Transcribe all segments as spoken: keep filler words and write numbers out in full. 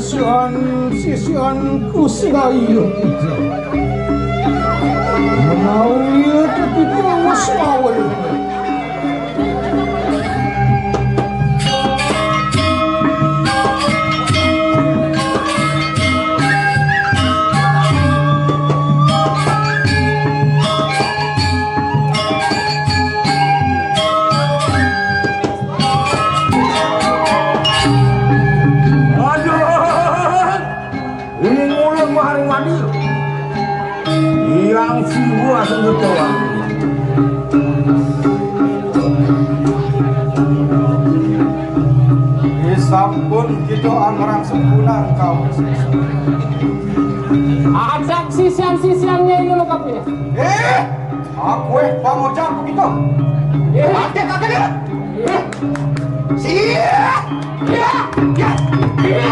Sisian, sisian ku sing ayu. Menawi tetiti wis mawon. Aduh, ini ngulung maring wani. Yang siwa sing ngecowan. Sampun kita angrang sempunang kau. Adak sisian-sisiannya ini lengkap ya. Eh, aku eh pangocap begitu. Eh, ada kagak dia? Eh, siap. Ya, ya, ya.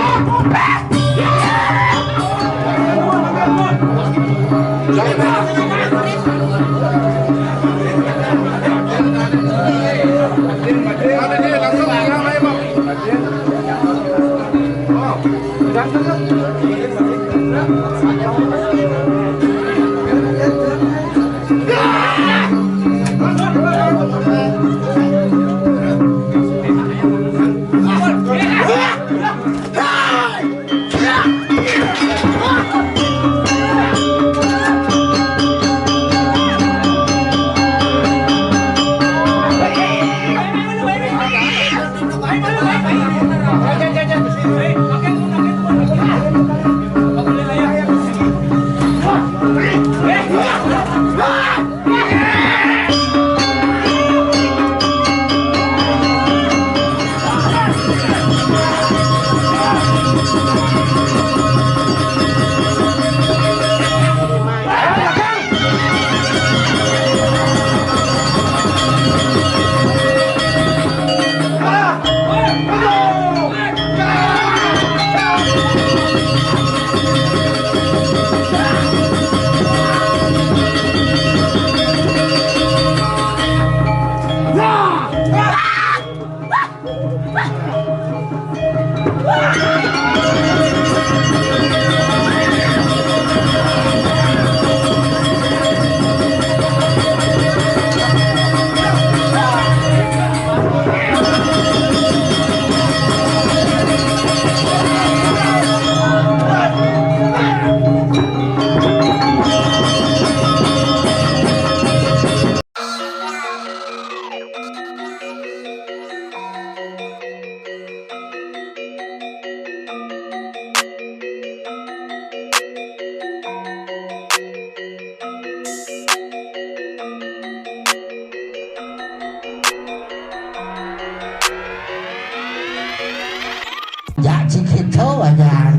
Ya, cik itu aja.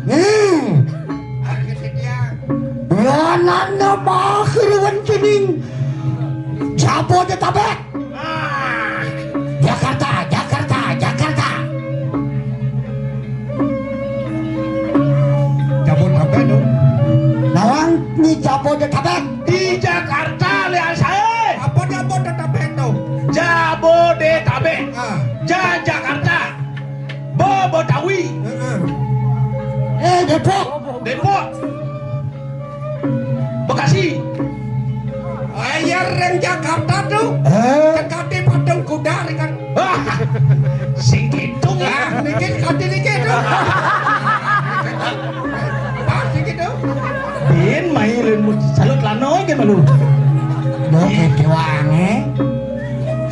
Hmm. Wanana mahir wentening Jabodetabek. Jakarta, Jakarta, Jakarta. Jabodetabek to. Nawang ni Jabodetabek. Di Jakarta lian sae. Apa Jabodetabek to? Jabodetabek. Ah. Ja Jakarta. Bo Betawi. Heeh. Eh, Depok. Depok. Bekasi. Ayo ring Jakarta to. Eh. Cekate patung kuda ri kan. Sing gitu ya. Ah, niki kate niki to. Pas niki to. Bin main lun salut lano kan malu. Bo kete wange.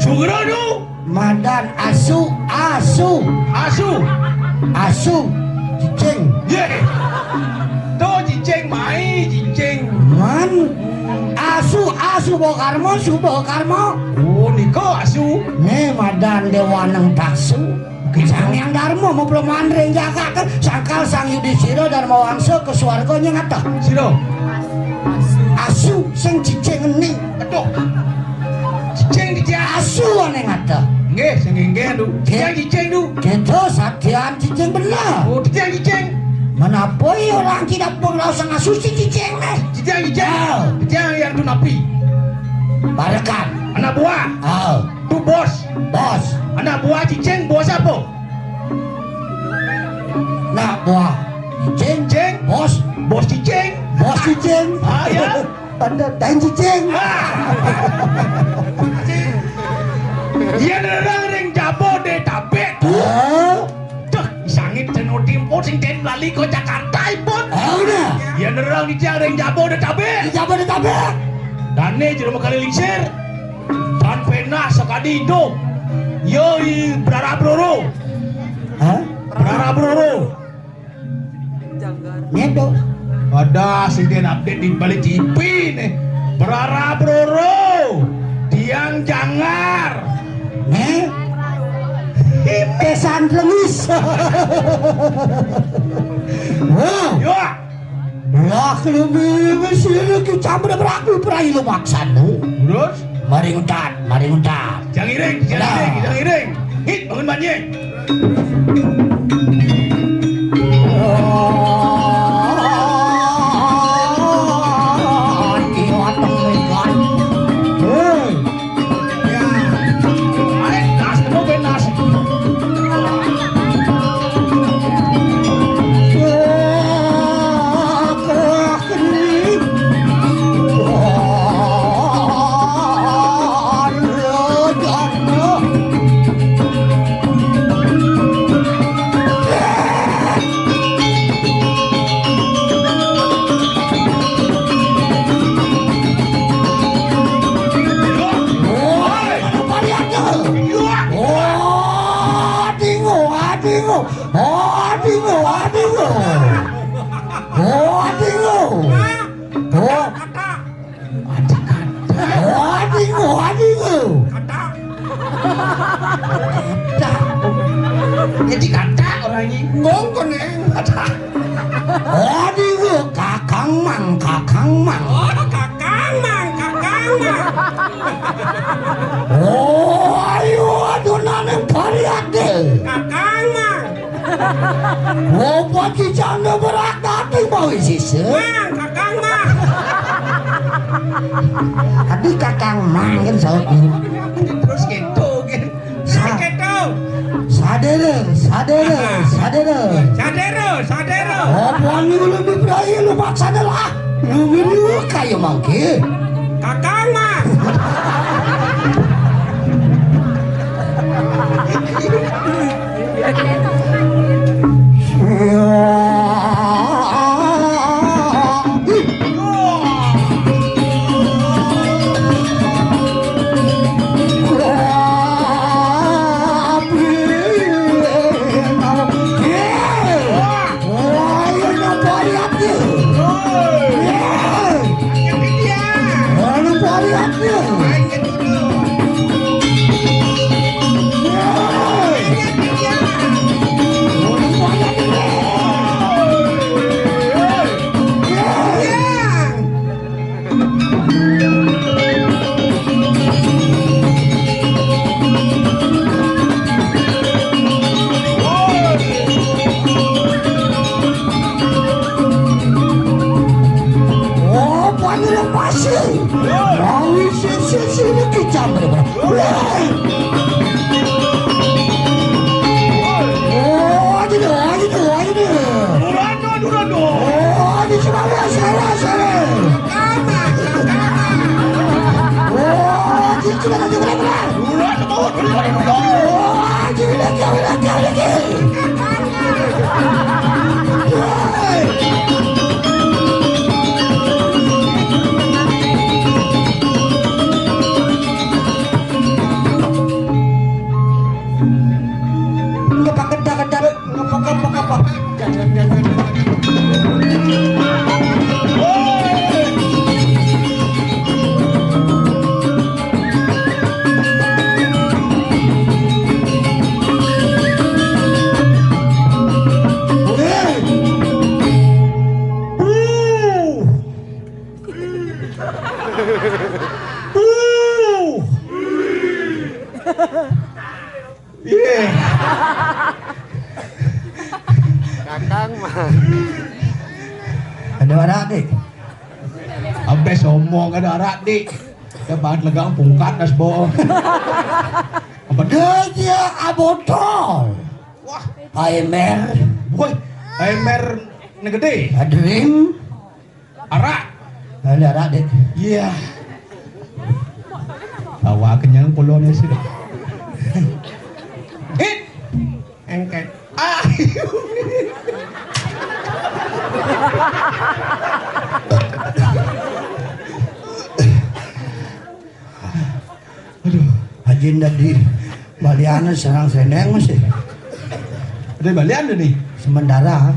Sugro to. Madan asu, asu. Asu. Asu. Cicing. Ye. To cicing mai, cicing. Man. Asu, asu bo karmo, su bo karmo. Oh, niko asu. Ne madan dewaneng paksu. Sang Hyang Darma mapelem manring jagaté, sangkal Sang Yudistira Darma Wangsa ka swarga nyengeta. Sira. Asu sing cicing eni. Aduh. Cicing di asu ane ngata. Nggih, sing nggih, Ndu. Nggih. Titiang cicing, Ndu. Kita satian cicing bener. Oh, titiang cicing. Menapa ya orang tidak pengelau sang asu si cicing nih? Titiang cicing. Ya. Titiang yang tu napi? Barekan. Anak buah. Oh. Tu bos. Bos. Anak buah cicing, bos apa? Nah, wah. Cicing. Cicing. Bos. Bos cicing. Bos cicing. Ah, ya. Tanda dan cicing. Ah. Yén nerang ring Jabodetabek. Hah? Duh, sangit ten udi mpun sing ten lali ka Jakarta ipun. Oh, udah. Yén nerang ijang ring Jabodetabek. Di Jabodetabek. Dané Jero Mekari Lingsir. Tan pénah sakadi idup. Yo, i brara broro. Hah? Brara broro. Ngedo. Ada sing den update di balik T V nih. Brara broro. Tiang janggar. Nih. Pesan lemis. Wah. Yo. Lah, lebih sini kita berberaku peraih lu maksanu. Terus? Mari ngutat, mari ngutat. Jang iring, jang iring, jang iring. Hit, bangun banjir. Adik kata. Oh, adik, oh, adik, oh. Kata. Kata. Jadi kata orang ini. Ngong koneng. Kata. Oh, adik, oh, kakang mang, kakang mang. Oh, kakang mang, kakang mang. Oh, ayo, adonan yang variate. Kakang mang. Obat cicangnya berat dati bawi sisa. Mang, kakang, mang. Tadi kakang mang kan saut. Terus gitu, gitu. Sa- Gitu. Sadere, sadere, sadere. Sadero, sadero. Obat ini lebih berakhir lu maksana lah. Lu ini kayu mangke. Kakang, mang. Oh, panira pasir. Mau sisi sini kicam. Oh, aja deh, aja deh, aja deh. Durando, durando. Oh, aja cuma biasa, biasa. Oh, aja cuma, aja cuma, aja cuma. Durando, durando, durando. Oh, aja lagi, lagi, lagi. Iya. Kakang mah. Ada arak, Dik. Abis omong ada arak, Dik. Ya banget legang pungkat das bo. Apa dia? Dia abotol. Wah, Pak Emer. Woi, ember gedé. Adrim. Arak. Ada arak, Dek. Iya. Bawa kenyang pulone sih. Hit. Engket. Ah. Aduh, Haji dadi balian sareng sendeng masih. Ada balian nih. Sementara.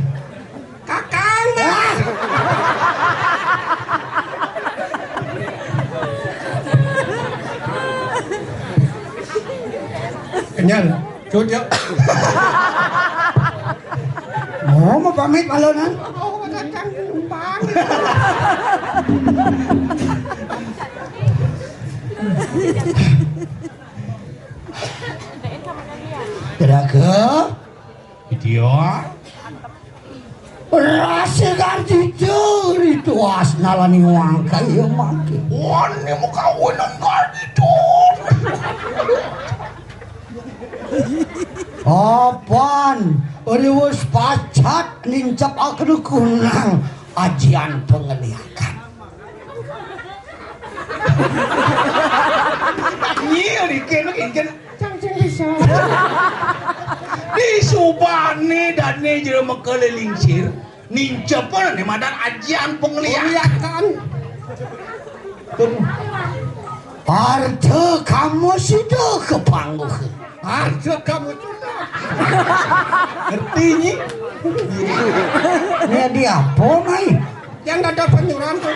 Kakang. Ah. Kenyal. Cut, yuk. Oh, mau pamit malonan. Oh, kakang numpang. Kira-kira video. Rasa gardi duri tuas nalani wangka iya mangke. Wani mau kawinan gardi duri. Apan, riwus pacat nincep aku kunang ajian pengeliakan. Nyil ikin, ikin. Cangcing bisa. Disubani dane jero mekele lingsir. Nincepel ne madan ajian pengliakan. Pengliakan. Harta kamu sudah kepangguh. Harta kamu sudah. Ngerti, Nyi? Ini di apa, Mai? Yang ada penyuluhan tuh.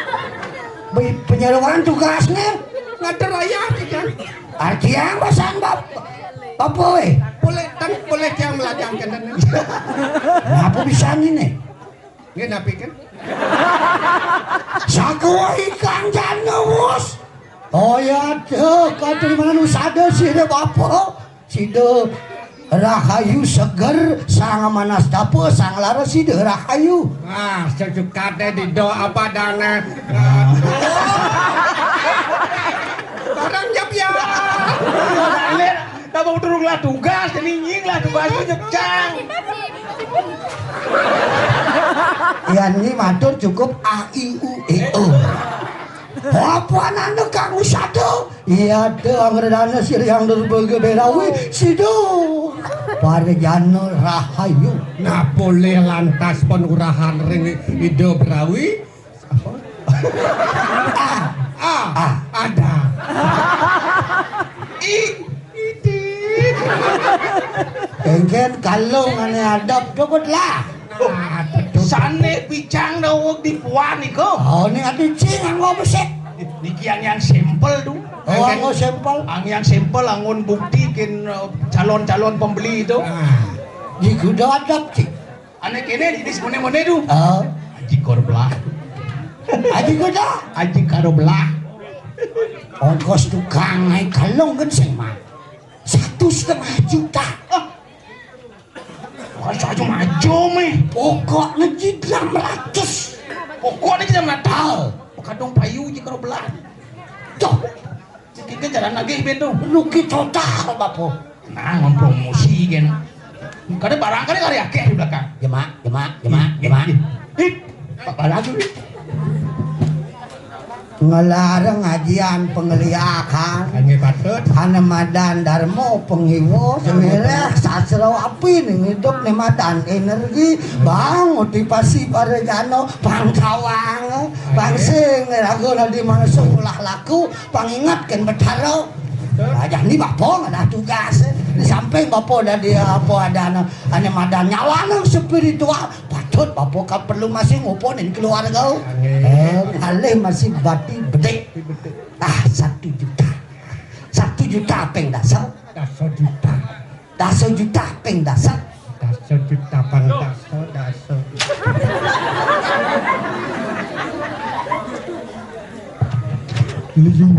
Be-, penyuluhan tugasnya. Ngatur raya, kan? Artinya, pesan bap-, apa, eh? Boleh, kan boleh yang melajangkan. Apa bisa ini? Nggih, napi kan? Sakuwi kanjane wus. Oh ya, deh, katur manu sada sira bapa. Sida rahayu seger, sang manas tapa, sang lara sida rahayu. Wah, sejukate dido apa dane. Barang jep ya. Tambah udah lah tugas, jadi nying lah tugas itu nyepcang. Yan ni matur cukup A I U E O. Apa anane kang usada? Iya, te anggredana sirang durbaga berawi, sida parjana rahayu. Nah, polih lantas penurahan ring Ida Berawi. Apa? A. A. A. Ada. I. Itit. Engken kalung ane adep cukut lah. Sane picang daweg di puan iku. Oh, ini ati cing anggo besik. Niki yang, yang sampel, Du. Oh, anggo sampel. Ang yang sampel anggon bukti ken, eh, calon-calon pembeli itu. Nah, di kuda adep, cing. Ane kene di semene-mene, Du. Oh. Aji kor belah. Aji kuda? Aji karo belah. Ongkos tukang naik kalung kan sing mah. Satu setengah juta. Ah. Ora saja maju meh. Pokoknya ji enam ratus. Pokoknya ji enam ratus. Ah. Kadung payu ji karo belah. Tuh. Sing kene jalan lagi ben tuh. Rugi total, Bapak. Nah, mempromosi kan. Kadang barang kan kari akeh di belakang. Jemak, jemak, jemak, jemak. Hit. Apa lagi? Ngelarang ngajian pengeliakan. Kangge patut. Ane madan Darmo pengiwo, semireh sastra api ning hidup ne madan energi, bang motivasi para jano, bang kawang, bang sing ragu nadi mana sekolah laku, pang inget ken Betara. Betul. Wajah ni bapa ada tugas. Di samping bapa dadi apa ada ane, ane madan nyawa nang spiritual. Patut bapa ka perlu masih ngupunin keluarga. Amin. Eh, alih masih bati bedik. Bedik. Ah, satu juta. Satu juta peng dasa. Dasa juta. Dasa juta ping dasa. Dasa juta pang dasa, dasa. Liu.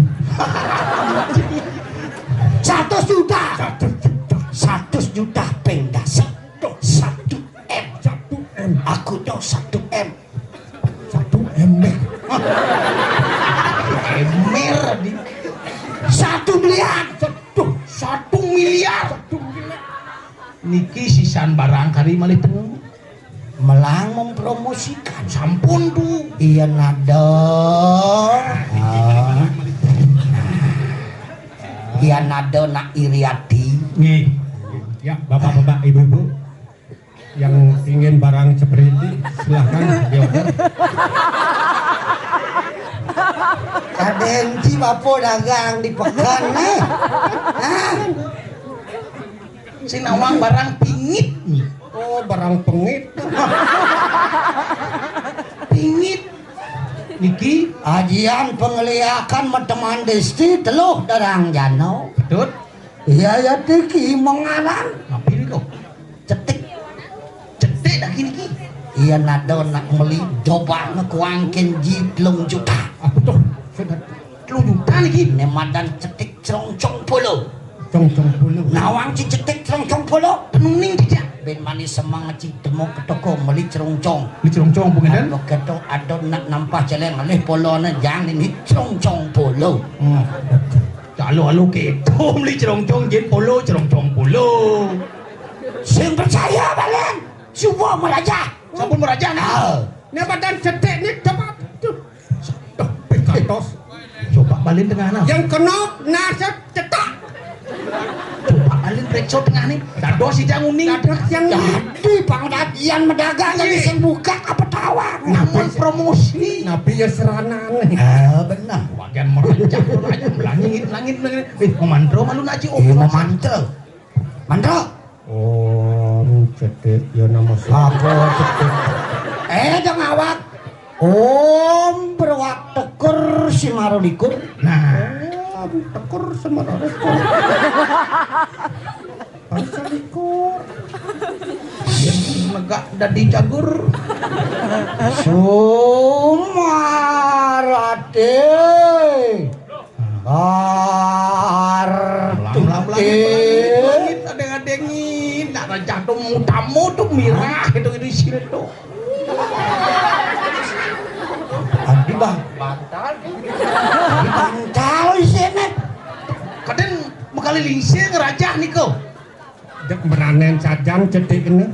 Seratus juta. Seratus juta. Seratus juta ping dasa. Satu M. Satu M. Aku tuh satu M. Satu M deh. Emer di. Satu miliar. Satu, satu miliar. Satu miliar. Niki sisan barang kari malih temu. Melang mempromosikan. Sampun tuh. Iya nada. Ah. Iya nada nak iri hati. Nih. Ya, bapak-bapak, ibu-ibu yang ingin barang seperti, silahkan diorder. Kadén ci bapo dagang di pekan nih. Hah? Sing nawang barang pingit nih. Oh, barang pengit. Pingit. Niki ajian pengeliakan mateman desti teluh darang jano. Betul. Iya ya tiki mengarang. Tapi niku cetik. Cetik dah niki. Iya nada nak meli jobak ngekuangkin ji telung juta. Apa tuh? Sudah telung juta niki. Ne madan cetik cerongcong polo. Cerongcong polo. Nawang ci cetik cerongcong polo. Penuning tidak. Ben mani semang ci temu ke toko meli cerongcong. Meli cerongcong, Bu Ngeden? Apa keto ada nak nampah celeng alih polo ne jang nini cerongcong polo. Hmm. Alu-alu keto meli cerongcong jin polo, cerongcong polo. Sing percaya balen. Cuba merajah. Sampun merajah nih. Ah. Ini badan cetik nih cepat. Tuh. Tuh, pikatos. Coba balen tengah nah. Yang kena nasa cetak. Coba balen periksa tengah nih. Dados sida nguning. Dados yang jadi pangdadian medagang jadi sing buka apa tawang. Namun promosi. Napi ya seranane. Ah, benar. Bagian merajah, merajah, langit, langit, langit. Eh, memantra malu nak ci. Iya, memantra. Mantra. Om cetik ya nama siapa? Apa cetik? Eh, dong awak. Om berwak tekur si maru likur. Nah, om tekur si maru likur. Pasal likur. Yang negak dadi jagur. Sumarate. Ar. Melang-melang langit, langit, langit, adeng-adengin. Nak rajah tu mutamu tu mirah itu, itu isi tu. Adi bah. Bantal. Adi bantal isine. Kadang mekali lingsir ngerajah niko. Dek meranen sajan cetik ini.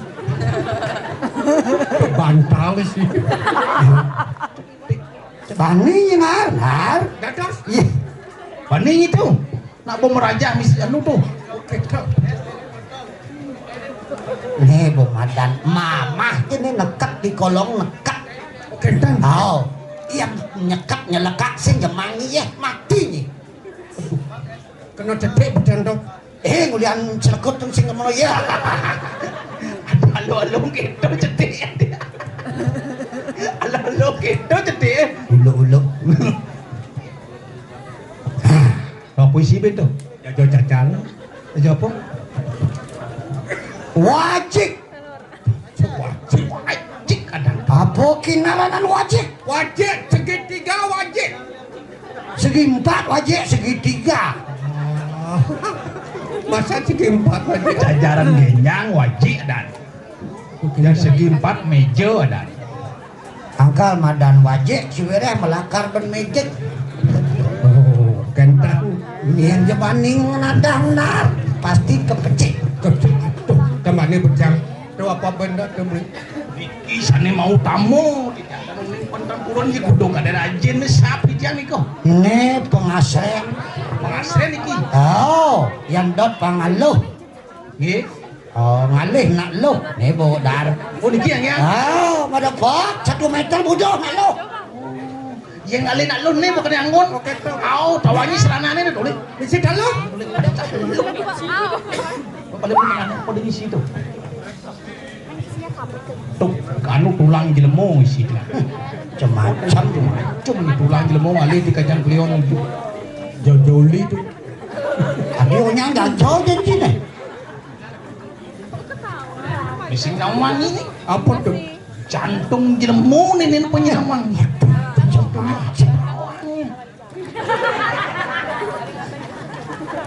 Bantal sih. Bani nyenar, nar. Dados. Iya. Bani itu. Nak bom raja misi anu tuh. Oke, Kak. Nih, Bu Madan, mamah ini neket di kolong neket. Oke, Dan. Oh, yang nyeket nyelekak sing jemangi ya mati nih. Kena cetik badan dok. Eh, ngulian celekut teng sing ngono ya. Aduh, alo-alo gitu cetik. Alo-alo gitu cetik. Ulu-ulu. Apa isi ben to? Jajo cacal. Jajo apa? Wajik. Wajik, wajik kadang. Apa kinaranan wajik? Wajik segitiga wajik. Segi empat wajik segitiga. Masa segi empat wajik? Jajaran genjang wajik dan. Ya segi empat meja dan. Angkal madan wajik, si wereh melakar ben mejek. Oh, kentang. Nyen je baning nadang nar, pasti kepecik. Kepecik. Tuh, kemana bejang? Tuh apa benda tuh, Bli? Niki sane mau tamu, tidak ada ning penten purun iki kudu ada rajin nih sap iki niku. Ne pengasren. Pengasren iki. Oh, yang dot pangaluh. Nggih. Oh, ngalih nak luh. Nih, Bu Dar. Oh, niki yang ya. Ah, pada pot satu meter budoh nak luh. Yang ngalih nak luh nih bukan yang anggun. Oke, tuh. Au, tawangi seranane nih, tuh. Isi dalu. Paling mana? Kode isi itu. Tuh, anu tulang jelemo isi itu. Cemacam, cemacam ini tulang jelemo ngalih di kacang kliwon. Jojoli tuh. Aduh, nyang jajau janji nih. Sing nawang ini. Apa tuh? Jantung jelemu nih, nih penyawang.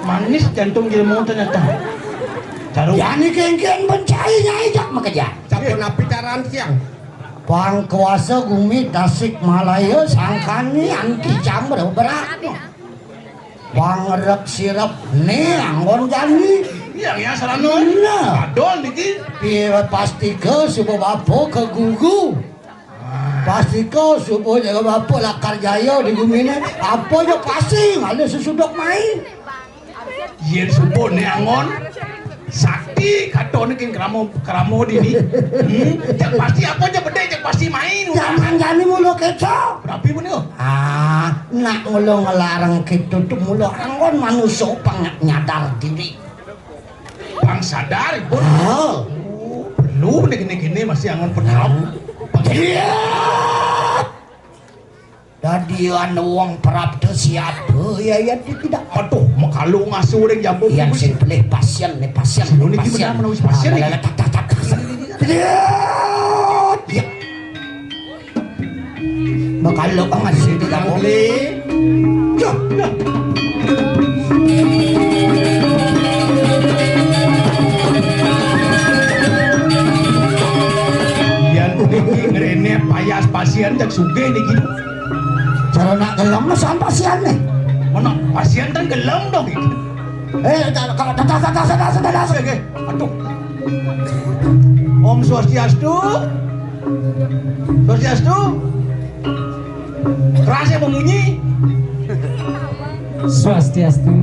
Manis jantung jelemu ternyata. Taruh. Yani kengken bencai nyai jak makeja. Sampun api taran siang. Pang kuasa gumi Tasik Malaya sangkani anti jam berat. Pangrep sirep ne anggon jani. Iya, ya, sarana. Nah. Adol niki. Piye pastika suba bapa ka gugu? Pastika suba jaga bapa lakar jaya di gumine. Apa ja pasti ngalih sesuduk mai. Yen suba ne angon sakti katone king krama, krama dini. Hmm? Jak pasti apa jak bedek, jak pasti main. Zaman jani mula keto. Rapi punika. Ah, nak mula ngelarang kita tu mula anggon manusia pang nyadar diri. Pang sadar pun. Ah. Oh, perlu nih gini-gini masih angon penau. Iya. Dadi anu wong prapta siapa ya, ya, dia tidak. Aduh, makalu ngasuh ring jaba. Yang sing pelih pasien nih, pasien. Sino nih niki pasien. Benar menawi pasien. Ah, nih. Lala, tak, tak, tak, tak. Iya. Makalu banget sih di kampung. Iya. Iya. Yan niki ngrene payas pasien cek sugih niki. Cara nak gelem mesan pasien nih. Mana pasien kan gelem dong iki. Eh, kalau dadah, dadah, dadah, dadah, dadah. Oke, oke. Aduh. Om Swastiastu. Swastiastu. Kerasnya memunyi. Swastiastu.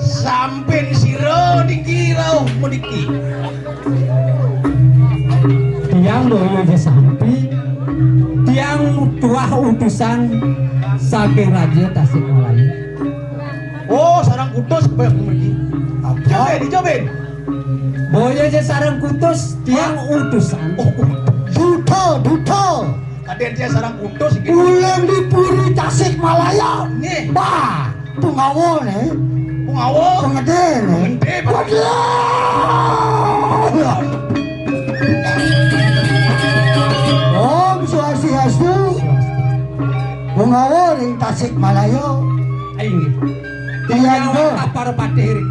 Sampin sira niki rauh meniki. Tiang Boyo Jasampi, tiang tuah utusan saking Raja Tasikmalaya. Oh, sareng kutus kebek mriki. Apa? Coben, coben. Boyo ja sareng kutus, tiang utusan. Oh, duta, duta. Kadén tiang sareng kutus iki. Uling di Puri Tasikmalaya. Nggih. Bah, Pungawa ne. Pungawa. Pengede ne. Pengede, Pak. Waduh. Om Swastiastu. Pungawa ring Tasikmalaya. Ayo nggih. Tiang para patih ring.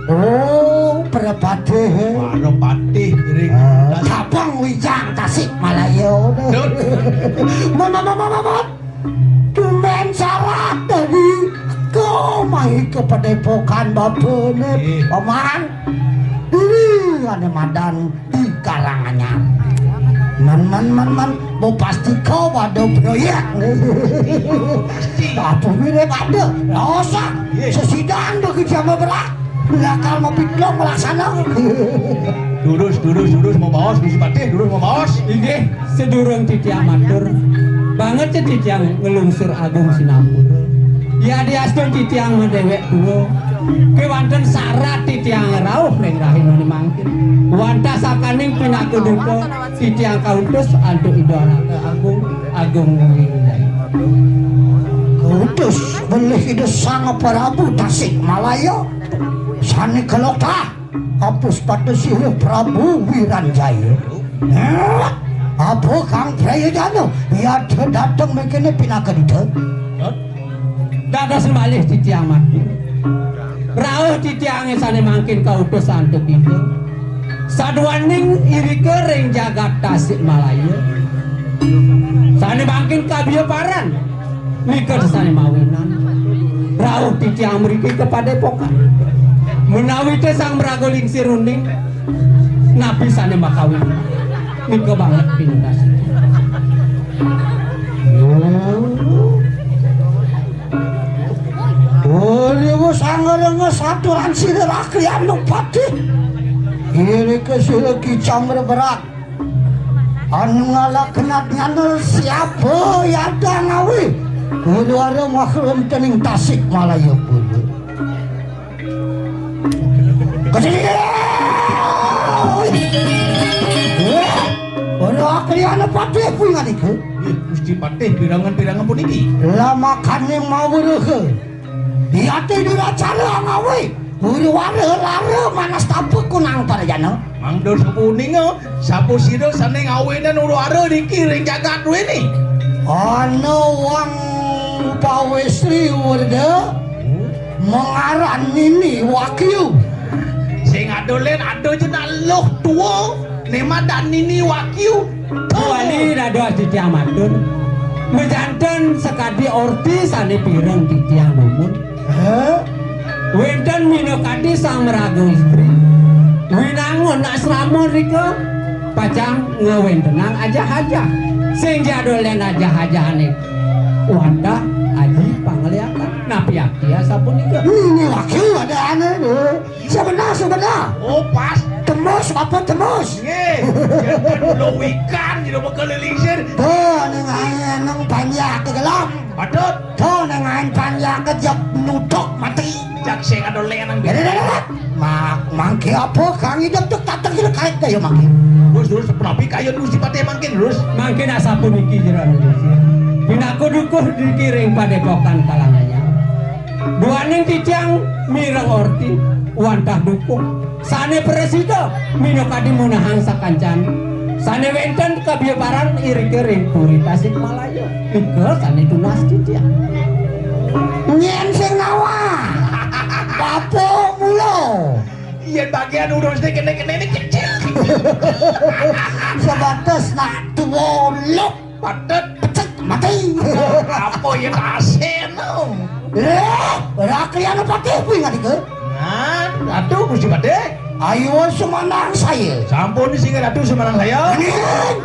Oh, para patih. Para patih ring. Ah, Tasik. Cabang Wijang Tasikmalaya. Duh. Mama, mama, mama. Tumen sarat tadi. Kau mai ke padepokan bapane, eh. Paman. Diri ane madan di Karanganyar. Man, man, man, man, mau pasti kau ada proyek. Pasti. Apa mirip ada? Nggak usah. Iya. Sesidang do kerja berak. Belakang mau pitlong melaksana. Durus, durus, durus mau baos, Gusti Patih, durus mau baos. Inggih, sedurung titiang matur. Banget ya titiang ngelungsur agung sinampura. Ya diastun titiang madewek tua. Kewanten sarat titiang rauh ring rahina mangkin. Wantah sakaning pinaka duka titiang kautus antuk Ida Anaka Agung, Agung Winjaya. Kautus belih Ida Sang Prabu Tasikmalaya. Sane kelokah kapus pada sira Prabu Wiranjaya. Apa kang prayojana? Ya dateng mekene pinaka duta. Dados malih titiang mati. Rauh titiange sane mangkin kautus antuk ida. Saduaning irika ring jagat Tasikmalaya. Sane mangkin kabiya paran. Nika sane mawinan. Rauh titiang mriki ka padepokan. Menawi te sang mraga lingsir uning, napi sane makawin. Nika banget pindas. Oliwu sanggarenga saturan sira rakrian nupati. Irika sira kicam reberak. Anu ngalak kenat nyana siapa yada ngawi. Kudu ada makhluk tening Tasikmalaya pun. Kecil. Ora akliana patih kuwi nganiku. Ih, Gusti Patih pirangan-pirangan puniki. Lamakane maweruh. Yati duracara ngawi. Guru wara lara manas tapuk kunang parjana. Mangda sapuninga, sapu sira sane ngawinan uru ara niki ring jagat duweni. Ana wong pawestri werda mengaran Nini Wakyu. Sing adolen ada je nak luh tua, nema dan Nini Wakyu. Wali dados titiang matur. Mejanten sakadi orti sane pireng titiang dumun. Heh? Wenten Dan minakadi sang maraga istri, winangun asrama rika pacang ngawéntenang ajah-ajah. Sing ja dolen ajah-ajahané wantah aji pangliatan. Napi arti asapunika? Nini wakil ada ané, duh. Sebenah, sebenah. Oh, pas. Tembus, apa tembus? Nggih. Yén kan ulo wikan, jero maka lilingsir. Tuh, ning aé nang panjak ke gelap. Patut. Tuh, ning aé panjak ke jep nuduk mati. Jak sing ada lenang. Dede, dede, dede. Mak, mangke apa kang idep tuk tateng kira kait kaya mangke. Terus, terus, penapi kayun Gusti Patih mangkin, terus. Mangkin asapuniki jero lilingsir. Pinaka dukuh niki ring padépokan Kalanganyar. Duaning titiang mireng orti wantah dukuh. Sané prasida minakadi munahang sakancan. Sané wénten kabibaran irika ring Puri Tasikmalaya. Nika sané tunas titiang. Nyén sing nawang? Bapa mula. Yén bagian urusné kéné-kéné ini kecil. Sebatas nak tuwa luk. Patut. Pecek mati. Apa ya taseno? Eh, rakyat patih kuwi ngadika. Nah, Ratu Gusti Patih. Ayo semanang saya. Sampun sing Ratu semanang saya. Amin.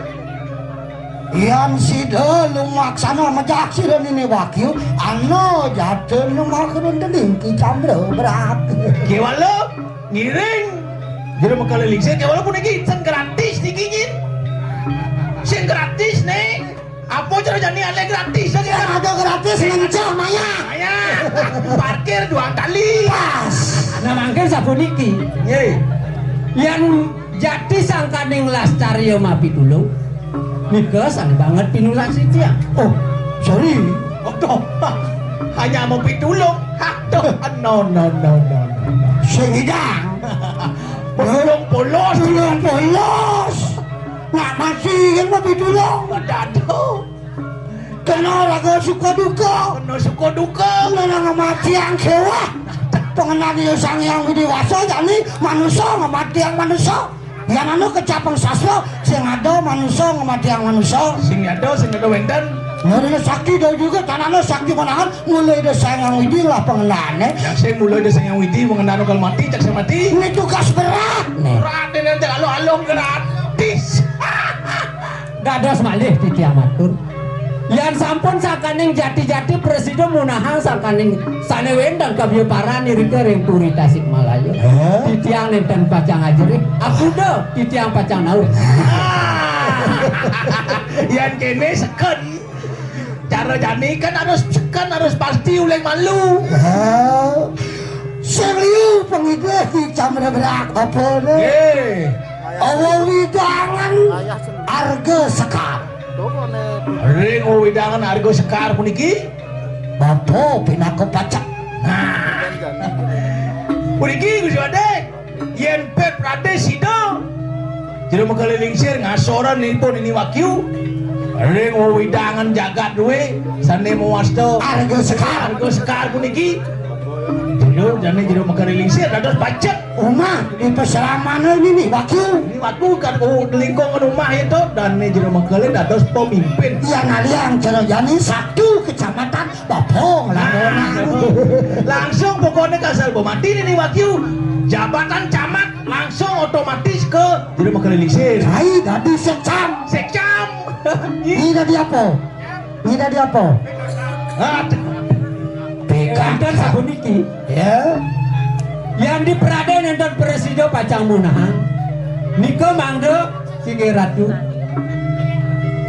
Yan sida lumaksana majak sida nini wakyu, ana jatun lumakun dening Ki Candra Berat. Kewala ngiring. Jero maka lilingsir kewala puniki sing gratis niki nyin. Sing gratis nih. Apa cara jani alih gratis? Yang ada gratis ngencah maya. Maya. Parkir dua kali. Pas. Nah, mangkin sapuniki. Nggih. Yan jati sangkaning lascarya mapitulung. Nika sané banget pinunas titiang. Oh, sorry. Waduh, hanya mau pitulung. Aduh, no, no, no, no, no. Sing idang. Pitulung polos. Pitulung polos. Nak mati kan mau pitulung. Aduh. Kena raga suka duka. Kena suka duka. Kena ngamatiang kéweh. Pengenan ya Sang Hyang Widi Wasa jani manusa ngamatiang manusa. Yan anu kecapeng sastra, sing ada manusa ngamatiang manusa. Sing ada, sing ada wénten. Nurina sakti dari juga tanana sakti konangan mulai Ida Sang Hyang Widi lah pengenané. Yang sing mulai Ida Sang Hyang Widi pengenané kalau mati, cak saya mati. Ini tugas berat nih. Berat ini nanti kalau alung gratis. Dados malih titiang matur. Yan sampun sakaning jati-jati prasida munahang sakaning sané wénten kabibaran irika ring Puri Tasikmalaya. Hah? Titiang nénten pacang ajerih, akuda titiang pacang nauh. Yan kéné seken. Cara jani kan harus seken, harus pasti uling malu. Hah? Sing liu pangidih Ki Candra Berat apa né? Nggih. Awa widangan arga sekar. Ring wewidangan arga sekar puniki? Bapa pinaka pacek. Nah. Puniki Gusti Ade, yén pepradé sida, jero maka lilingsir ngasoran nipun ini wakyu. Ring wewidangan jagat duwe sané mawasta arga sekar. Arga sekar puniki. Jero jane jero maka lilingsir dados pacek. Umah di pasramana ini nih, wakyu. Ini waktu kan, oh, lingkungan umah itu, dan ini jero maka dados pemimpin. Iya, naliang cara jani satu kecamatan Bapong, nah, lakonan. Langsung pokoknya kasal bomati ini wakyu. Jabatan camat langsung otomatis ke jero maka lilingsir. Kai dadi sekcam. Sekcam. Ini dadi apa? Ini dadi apa? Ah, pegang. Wénten sapuniki. Ya. Yang dipradé nénten prasida pacang munahang. Nika mangda singgih ratu.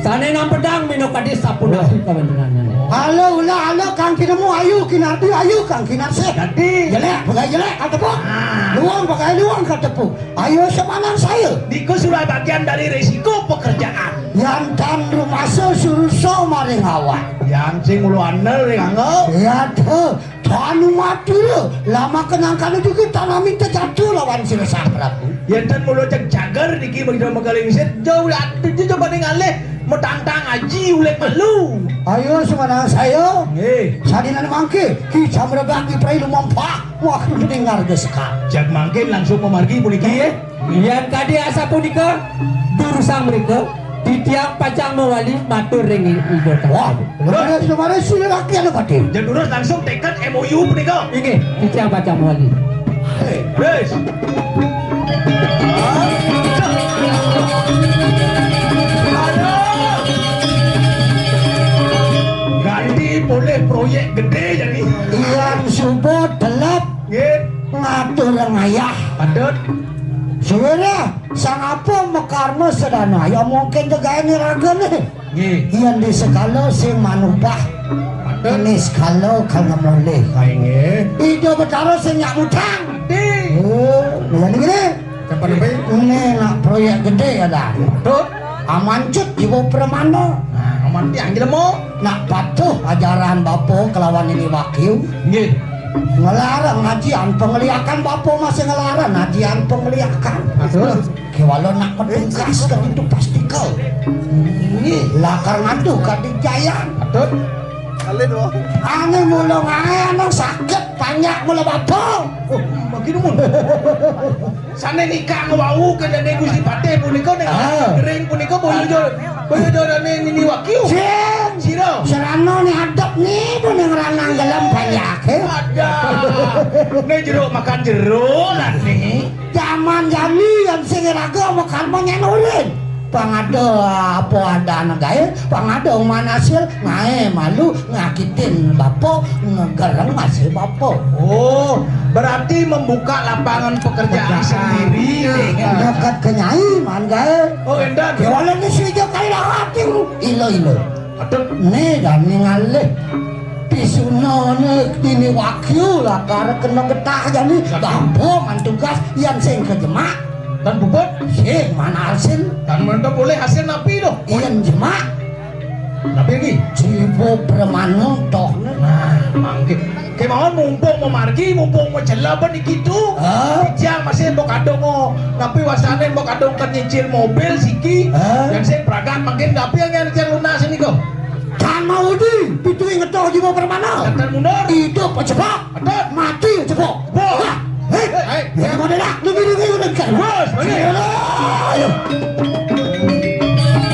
Sané nampedang minakadi sapunapi kawéntenané. Halo, ulah, halo, Kang Kinemu, ayu, Kinardi, ayu, Kang Kinarsih. Dadi. Jelek, bagai jelek, katepuk. Ah. Luang, bagai luang, katepuk. Ayo semanang saya. Niku sudah bagian dari risiko pekerjaan. Yang tan rumasa surusa maring awak. Yang sing ulu andel ring angga. Ya, tuh. Tanu matur, lama kenangkane juga tanami tejatuh lawan sila sang Prabu. Yenten mulo cek jager niki bagi dua mengkali wisit. Jauh lah, tujuh coba ning alih. Metantang aji ulik malu. Ayo, semanang saya. Nggih. Sadinan mangke, ki jam rebak ki prai lumampah. Wah, ning ngarga sekar. Jak mangkin langsung memargi puniki, nggih. Yan kadi asapunika, durusang mrika, titiang pacang mawali matur ring Ida Kang. Wah, Prabu. Leres, leres, sira rakyat, Pak Tim. Jan durus langsung tekad M O U punika. Inggih, titiang pacang mawali. Wis. Aduh. Ganti polih proyek gedé jani. Yan suba telep. Nggih. Ngatur ngayah. Patut. Suwira, sang apa makarma sedana? Ya mungkin tegaé niragané. Nggih. Yén di sekala sing manubah, Patut. Ini sekala kang ngemulih. Kaé nggih. Ida Betara sing nyak mudhang. Di. Oh, ngene gini. Siapa namanya? Ini nak proyek gedé ya dah. Patut. Amancut jiwa permana. Nah, aman tiang jelema. Nak patuh ajaran bapa kelawan ini wakil. Nggih. Ngelarang ngajian pengeliakan, bapa masih ngelarang ngajian pengeliakan. Patut. Kéwala nak metugas ka pintu pastika. Nggih, lakar ngadu ka Dijayan. Patut. Kalih to. Ane mula ngae anu sakit panjak mula bapa. Oh, bagi numun. Sane nikah ngwau ke dene Gusti Patih punika ning Ah. Gering punika boyo jor-, boyo jorane Nini Wakyu. Sing. Sira. Serana ni adep ni pun yang ranang gelem panjak, eh. Ada. Ne jeruk makan jeruk lah ni. Jaman jani yang sing raga makarma nyen ulin. Pangada apa ada negae, pangada uman hasil, ngae malu ngakitin bapa, ngegereng masih bapa. Oh, berarti membuka lapangan pekerjaan Pekerjaan. Sendiri. Dekat ke nyai man gae. Oh, endan. Ya wala ni sija kai lahat ilo-ilo. Aduh. Ni dan ni ngalih. Pisuna ni dini wakil lakar kena getah jani. Bapa man tugas yang sing kejemak. Dan bubut? Sing man hasil. Dan mentok boleh hasil napi tu? Yang jemak. Napi lagi? Jiwa permana toh ni. Nah, mangke. Kemauan mumpung memargi, mumpung mencela ben gitu. Ah. Jang masih mbok kadung, oh. Tapi wasane mbok kadung kan nyicil mobil siki. Ah. Yang sing pragat makin tapi yang yang lunas ini kok. Tan mau di, pitu ngetoh jiwa permana. Tan mundur. Hidup cepat. Aduh. Mati cepat. Wah. Hei. Hei. Ya, mana nak? Lebih, lebih, lebih. Bos, balik. Ayo.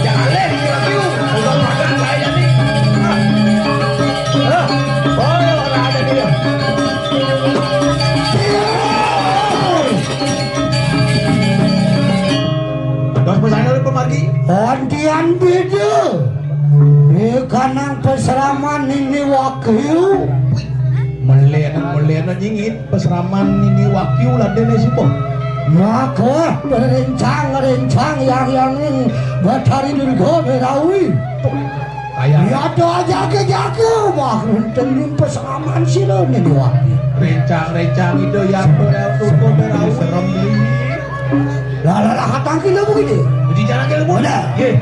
Jaleh, kira-kira. Udah makan saya ni. Ah. Ah. Oh, ora ada dia. Bos, pesan dulu pemargi. Antian beda. Di kanang peseraman ini wakil. Melen, melen nyingit. Peseraman ini wakil ladene sapa? Maka rencang-rencang yang-yanging Batari Durga Berawi. Kaya ya ada jaga-jaga wah nenten peseraman sira ini wakil. Rencang-rencang itu yang Durga Berawi. Serem. Lah lah lah hatang kilo begini. Jadi jalan kilo. Mana? Nggih.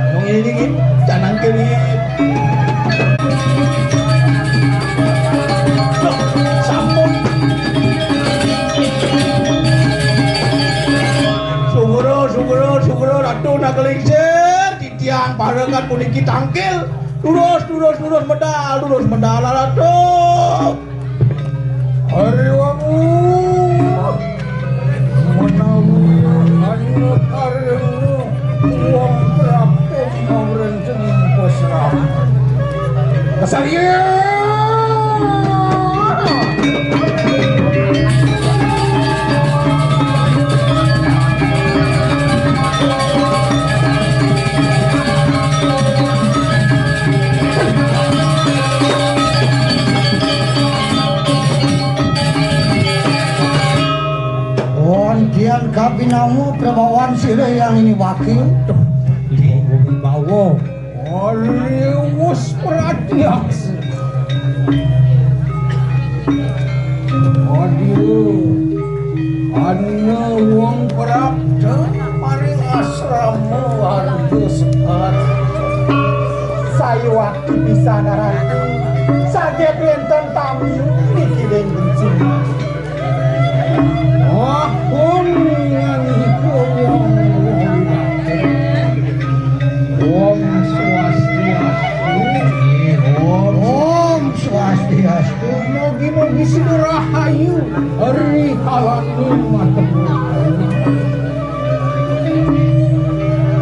Wong ini iki jangan kiri. Loh, sampun. Sugro, sugro, sugro, Ratu Nagelingsir, titiang parekan puniki tangkil. Lurus, lurus, lurus medal, lurus medal, Ratu. Hari wangu. Menawi hanya hari wangu, wong prapta ngawrenten pasrah. Kesarian. Ontian kabinamu prabawan sira yang ini wakil. Ibu bawa. Arius Pratiaksa. Aduh. Ana wong prapta paring asrama warga sekar. Saya waktu bisa naratu. Saget wenten tamu niki ring bensin. Wah, pun nganiko wong. Om Swastiastu. Om Swastiastu. Mugi-mugi sida rahayu. Ri halani matemu.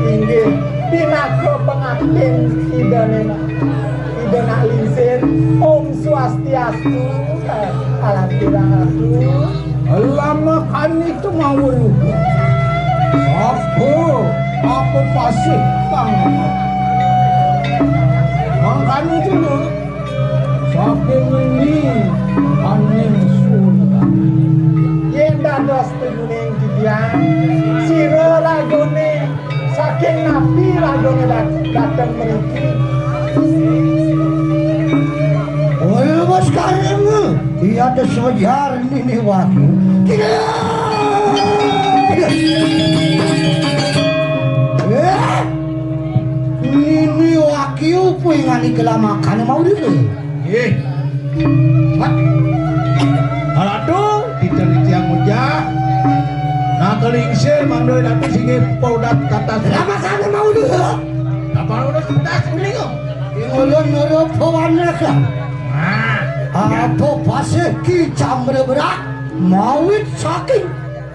Inggih, pinaka pangaptin Ida Nenak. Ida Nak Lingsir. Om Swastiastu. Alhamdulillah. Lama kami itu mau lupa. Apa, apa pasih kang? Mangkane dulu. Saking ini aning sun. Yen dados teguning titiang, sira ragane saking napi ragane dat-, dateng mriki? Ora wis kareng, iya ada sejar nini waktu. Tidak. Eh? Nini waktu kuwi ngani kelamakane mau dulu. Nggih. Mat. Alado, kita titiang mujah. Nah, kelingsir, mangdo datu singgih podat kata. Kelamakane mau dulu. Apa udah sebelas kuning kok? Ing ulun nuru pawaneka. Nah. Apa pasih Ki Cambrebrak mawit saking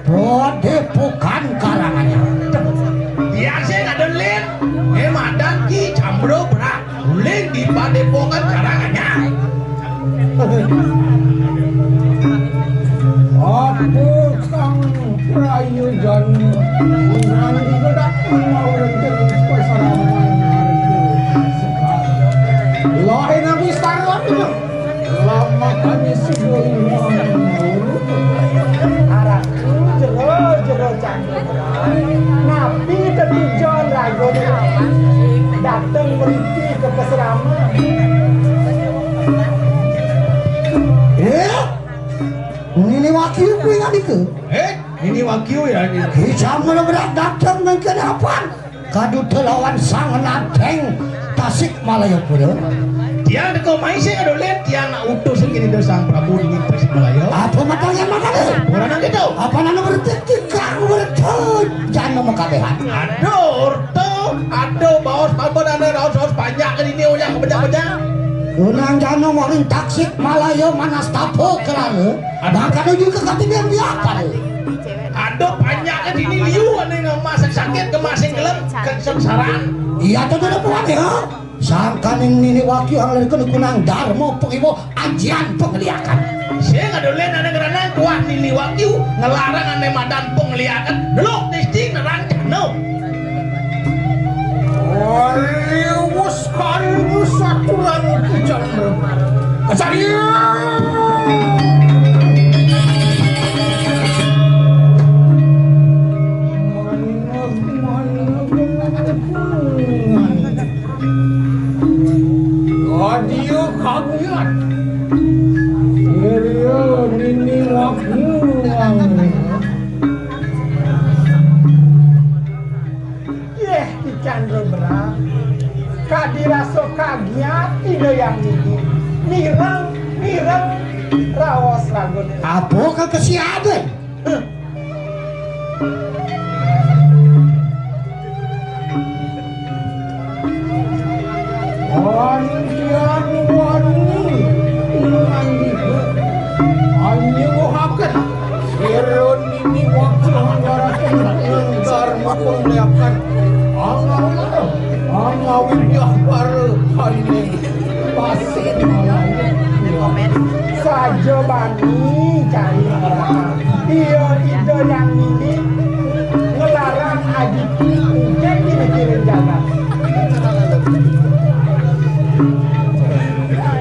Padepokan Karanganyar. Biasa ada lin, eh, madan Ki Cambrebrak. Uling di Padepokan Karanganyar. Apa kang prayojan? Nang iku dak mau rengkel pasaraman. Lain aku istana. Lama kami sudah. Arah jero-jero cangkir. Napi tetujon raga dateng mriki ke peseraman? Eh? Nini Wagyu kuwi ngandika. Eh, Nini Wagyu ya, Nini. Ki Cambrebrak dateng mengke apan? Kaduta lawan Sang Nadeng Tasikmalayapura. Tiang teka maising adolen, tiang nak utus kini Sang Prabu di Tasikmalaya. Apa matanya matanya? Ora nang gitu. Apa nang berarti kang berarti jana makabehan? Aduh, orto, aduh, baos apa nang raos-raos banyak ke dini, uyang banyak-banyak. Unang jana maring Tasikmalaya manastapa kelana. Bahkan juga katimbang biapan. Aduh, panjake dini liu ane ngemas sakit, ngemas sing gelem, kesengsaraan. Iya, to, to, to, kuat ya. Sangkaning Nini Wagyu anglerken kunang darma pengiwa ajian pengliakan. Sing adolen ane ngerana kuat Nini Wagyu ngelarang ane madan pengliakan. Delok, testing nerang jano. Wali wus kali wus aturan kijang. Kacarian. Audio kagiat. Stereo Nini Wagyu. Yeh, Ki Candra Berang. Kadi rasa kagiat Ida Yang Nini. Mireng, mireng, raos ragune. Apa kekesiaden? Huh. Antian wani ingandika anyuwuhaken sira Nini Wagyu ngaraken ing darma pangleakan angawin, angawin yah para kaining pasih malayang. Saja bani cai neraka. Iya, Ida Yang Nini ngelarang aji ujek di mikirin jagat.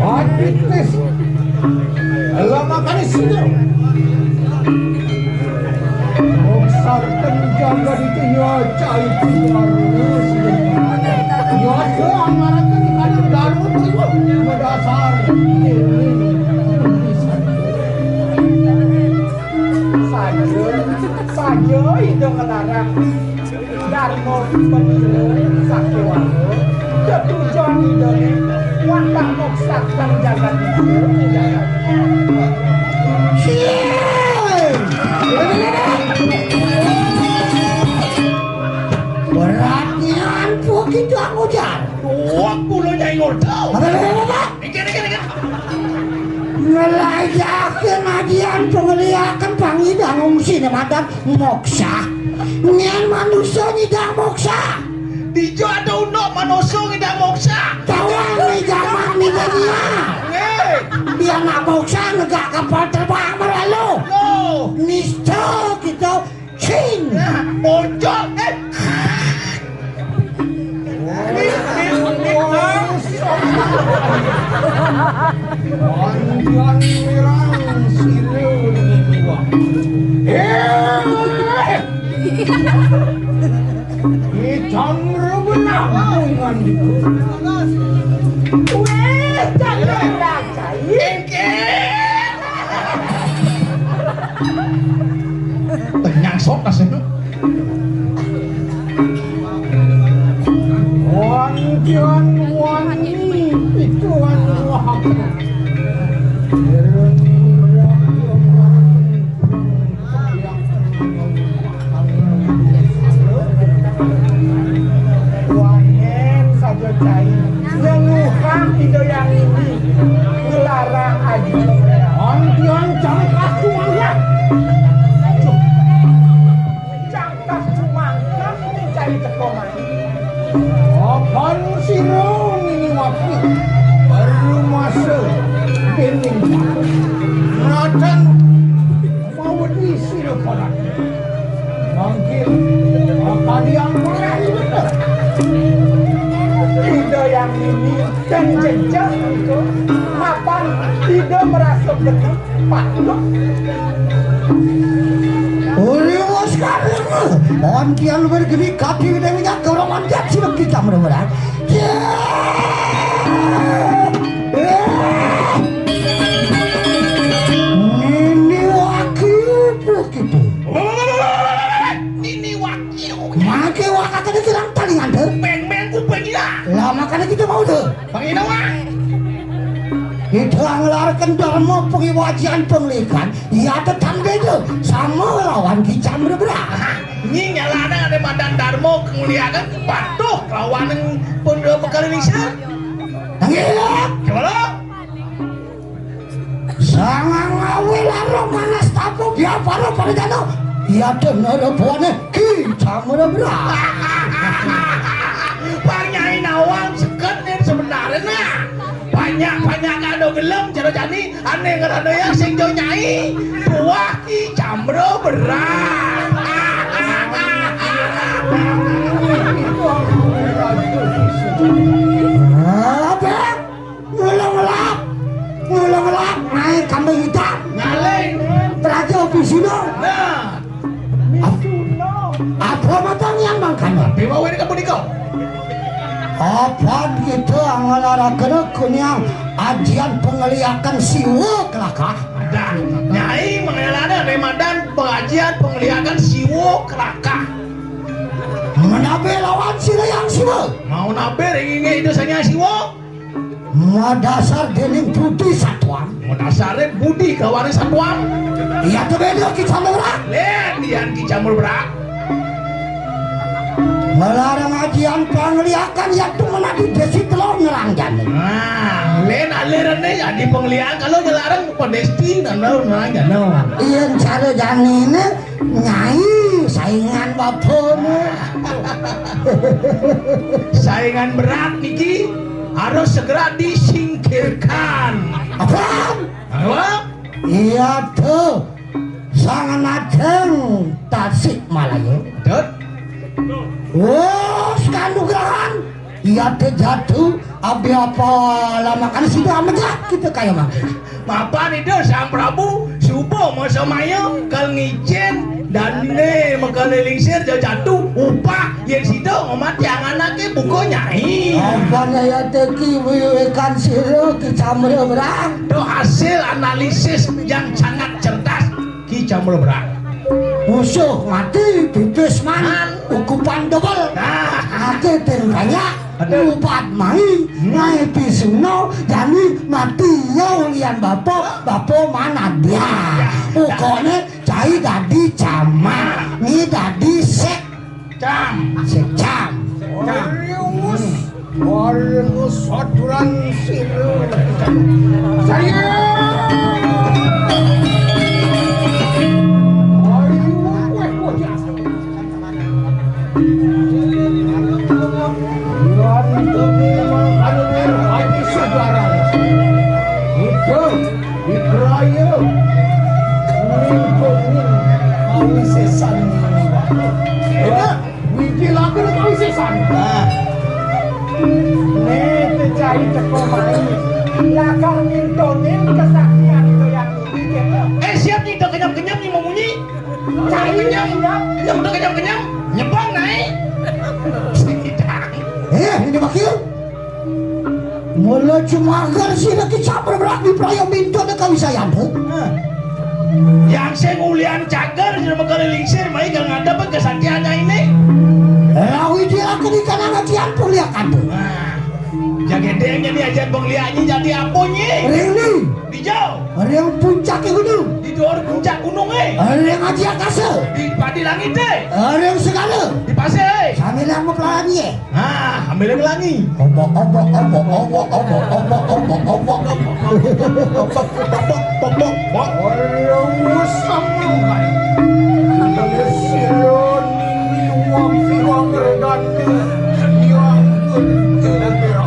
Apitis. Lama kali sudah. Moksa penjaga di dunia cai keluar. Ya, ada angarakan kadang daru terus. Dasar. Saja, saja Ida ngelarang. Darma penira sakéwala, tetujon Idané, wantah moksaken jagat Mesir. Berarti ampuh kita ngujar. Wah, kula Nyai Ngurta. Apa, apa, apa, apa? Mikir, mikir, mikir. Ngelajaken adian pangeliaken pangidang ngungsi nemadan moksa. Nyén manusa nyidang moksa. Dija ada unduk manusa ngidang moksa. Tawang di jaman milenial. Nggih. Dia nak moksa negak kapal terbang meralu. Loh. Lan mirang sira ngiwang. Eh! Itam rebenah ngandiku. Weh, jangan rakai. Engke. Tenyang sok tas itu. Wantian wani pituan wahak. Wangen saja cai. Leluhur Ida Hyang Widhi ngelarang aji. Wantian cangkah tuangan. Cangkah cumangkang cai teka mani. Apan sira nini waktu berumasa dening Ratan mawedi sira parak. Mangkin akan yang mulai bener. Ida Hyang Widhi dan jejak itu mapan Ida merasa bener. Patuh. Urimus karemu, ontian bergeni kati widewinyak koroman jan siwek kita meremeran. Nini waki pukitu. Nini waki. Mangke wakakane kirang talingan, Dek. Meng-meng kuping ila. Lah, makane kita mau, Dek. Panginoa. Ida nglaraken dharma pangiwajian panglikan, iya tetan beda sama lawan Ki Candra Berang. Nyi nyalana ade madan dharma kemuliakan patuh lawan pun bekal Indonesia. Nggih. Coba lo. Sangang awe laro manas tapo biapara parajana. Iya tenan buane Ki Candra Berang. Panyai nawang seket nih sebenarnya. Banyak-banyak kado gelem jero jani ane ngerana ya sing jo nyai. Buah Ki Candra Berang. Apa? Ngulung lap. Ngulung lap. Naik kambing hitam. Ngaling. Terakhir Pisino. Nah. Apa matang yang mangkana? Dewa Wiri kepunika. Apa kita ngelarang kena kunyang ajian pengeliakan siwa kelakah? Dah, Nyai mengelana remadan pengajian pengeliakan siwa kelakah. Menabe lawan sira yang siwa. Mau nabe ring inggih itu sanya siwa. Madasar dening budi satuan. Madasare budi kawane satuan. Iya to beda Ki Candra Berang. Len dian Ki Candra Berang. Melarang ajian pangliakan ya tumenadi desi telur nerang jane. Nah, len alirane jadi pengliakan kalau ngelarang pedesti nang nerang jane. Iya cara janine nyai saingan bapakmu. Saingan berat niki harus segera disingkirkan. Apa? Apa? Iya tuh. Sangan ajeng Tasik Malaya. Dut. Wos kanugrahan. Iya tuh jatuh. Abi apa lama kan sudah megah kita kaya mangke. Mapan itu Sang Prabu suba masa maya kal ngicen dan ne mekal lingsir jatuh upah. Yen sida ngomati anganake buka nyai. Apa nyaya teki wiwikan sira Ki Candra Berang? To hasil analisis yang sangat cerdas Ki Candra Berang. Musuh mati pipis man ukupan dobel. Nah. Mati tim banyak upat mai ngai pisuna jani mati ya ulian bapa bapa manadya. Pokoknya cai dadi camat ni dadi sek Cam. Secam. Cam. Warius. Warius aturan sira. Saya. Warius. Weh, weh, ya. Iwan itu memang anu haji saudara. Itu. Dikraya. Mingkuning kawisesan ini. Enak. Wiji laku kawisesan. Nah. Nih, cecai teko mai. Lakar mintonin Nyem, nyebang naik. Sing idang. Eh, ini makin. Mula cumager sira ki caper berak di praya mintun ka wisayan tu. Yang sing ulian cager, sira mekali lingsir, mai kal ngadep ke santian ini. Rawi dia akan ikan angatian perliakan tu. Nah, jagedeng jadi ajan bang liak nyi jadi apa nyi? Ring ni. Di jauh. Ring puncak gunung. Di dor puncak gunung eh. Ring aji akasa. Di padi langit eh. Ring segala. Di pasir eh. Sambil yang mempelani eh. Ha, ambil lagi. Obok, obok, obok, obok, obok, obok, obok, obok, obok. Obok, obok, obok. Ayo, sama. Sira nini wong sira ngregani yang berkira-kira.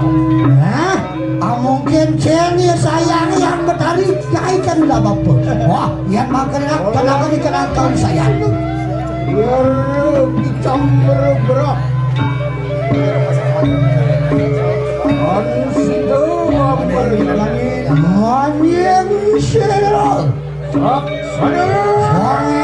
Hah? Ah, mungkin cel ni sayang yang betari, ya ikan udah bapa. Wah, yang makan nak, kenapa dikenal tahun sayang? Biar kita bergerak. Kan situ apa lagi? Manyang sira. Gerak sana. Sana.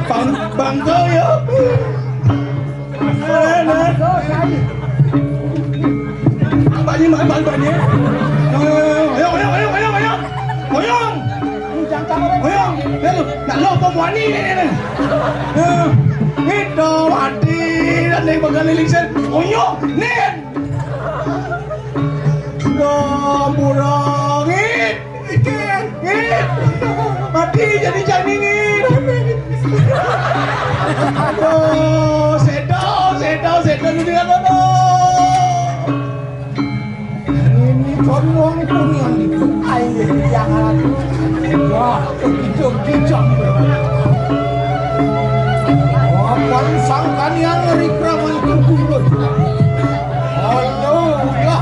Bang, bangga ya. Banyak, banyak, banyak. Oyong, oyong, oyong, oyong, oyong. Oyong. Oyong. Nak lo pemuani ni ni. Itu mati dan dia bakal lincah. Oyong ni. Gomburangit. Ikan. Mati jadi jangingin. Aduh, sedo, sedo, sedo, sedo, sedo. Ini kan wong pun yang itu. Ayo, yang alat. Wah, itu kijang. Papan sangkan yang ngeri keraman tungkul. Halo, ya.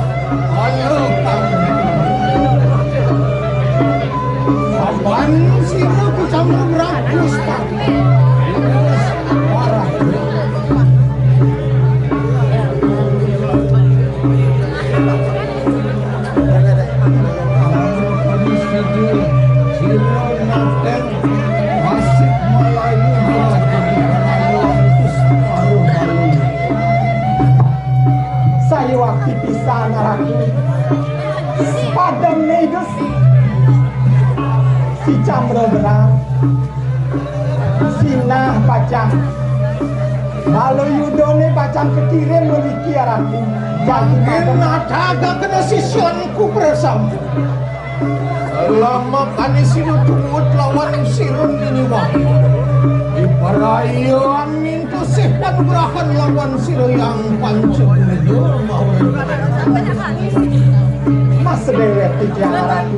Halo, kamu. Papan sira kecamur rakus, Pak. Parah. Saya waktu pisah ngaraki. Padem negus. Si Chandra Berang. Sinah pacang. Kalau yudone pacang kekirim mriki arati. Jadi mangkin madhagakna sisyanku prasam. Lama kani sira tuwut lawan sira niniwah. Di parayaan nintu sih panugrahan lawan sira yang panca. Mas sedewek tiga arati.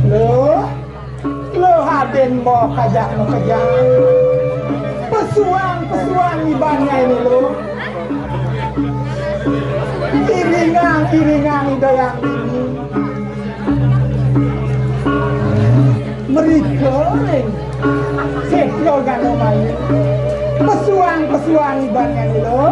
Loh, lo haden mau kajak mau kejang. Pesuang, pesuang ibannya ini lo. Iringang, iringang idayang ini. Mriko ring Setyo Gano Mayu. Pesuang-pesuang iban ngene lho.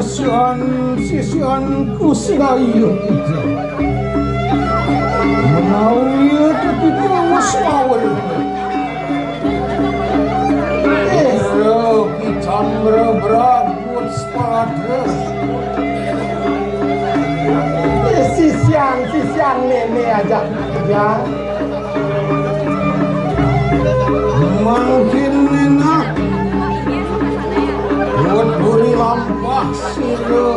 Sisian, sisian Gusti Ayu. Menawi tetitiwas mawon. Eh, Ragi Chandra Brahmut Spada. Eh, sisian, sisian nene aja. Ya. Mangkin enak. Buat buri lampah sira.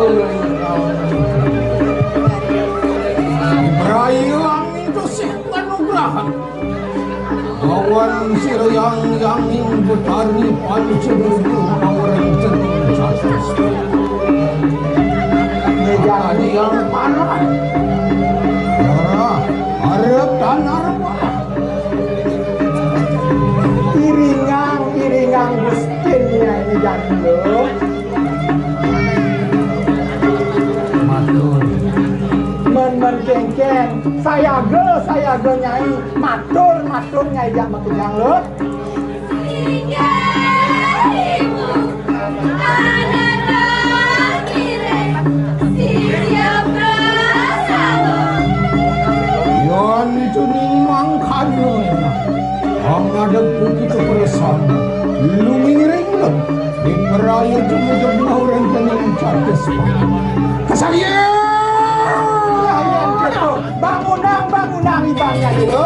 Ibrahim itu sih anugrahan. Awan sira yang yanging betari panca dudu awan tenun catus. Yang parah. Parah. Arep tanah. Iringang, iringang Gustin ya ini jadul. Matur. Men, men kengkeng, sayaga, sayaga Nyai, matur, matur Nyai jak makejang lho. Yan tuning mangkana enak. Ang ngadeg puji keperesan. Lumiring lem. Di perayu jemujeng mauren tening catus. Kasarian! Bangunang, bangunang, ibangnya dulu.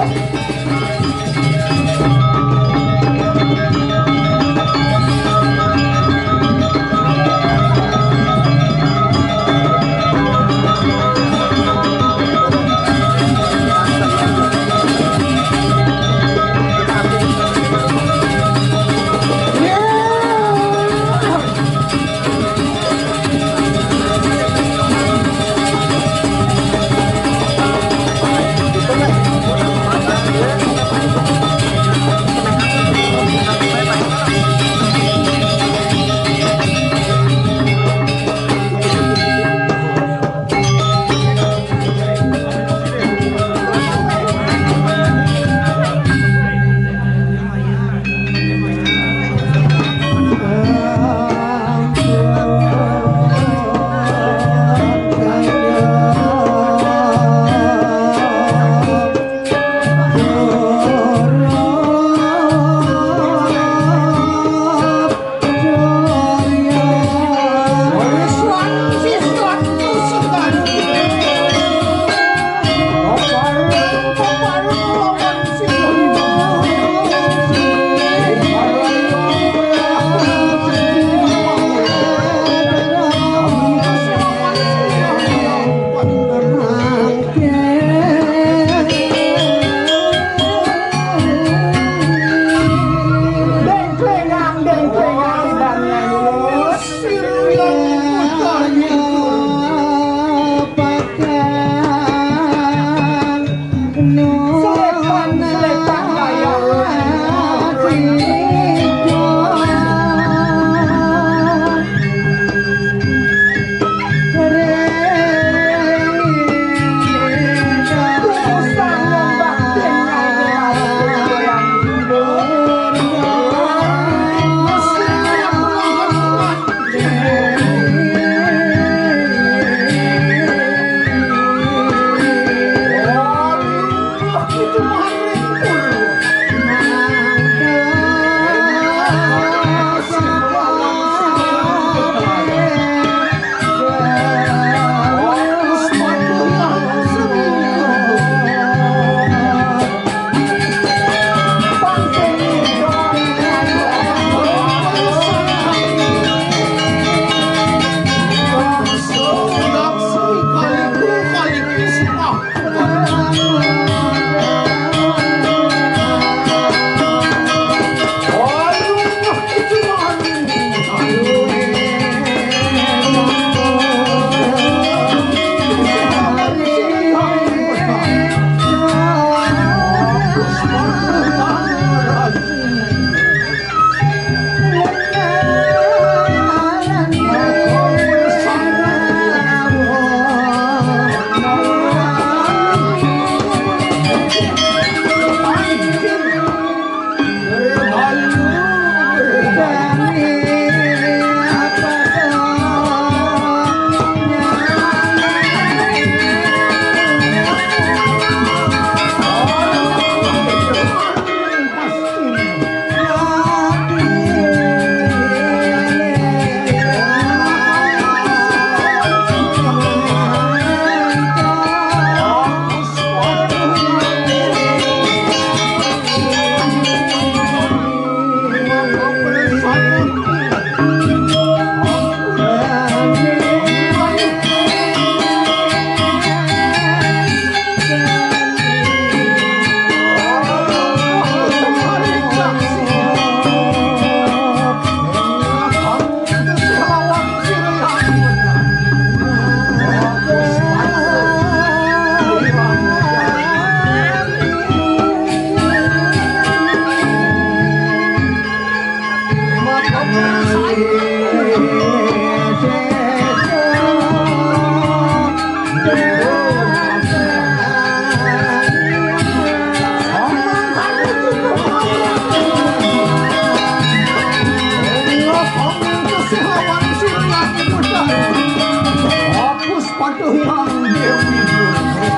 Aduh, Hyang Dewi Durga.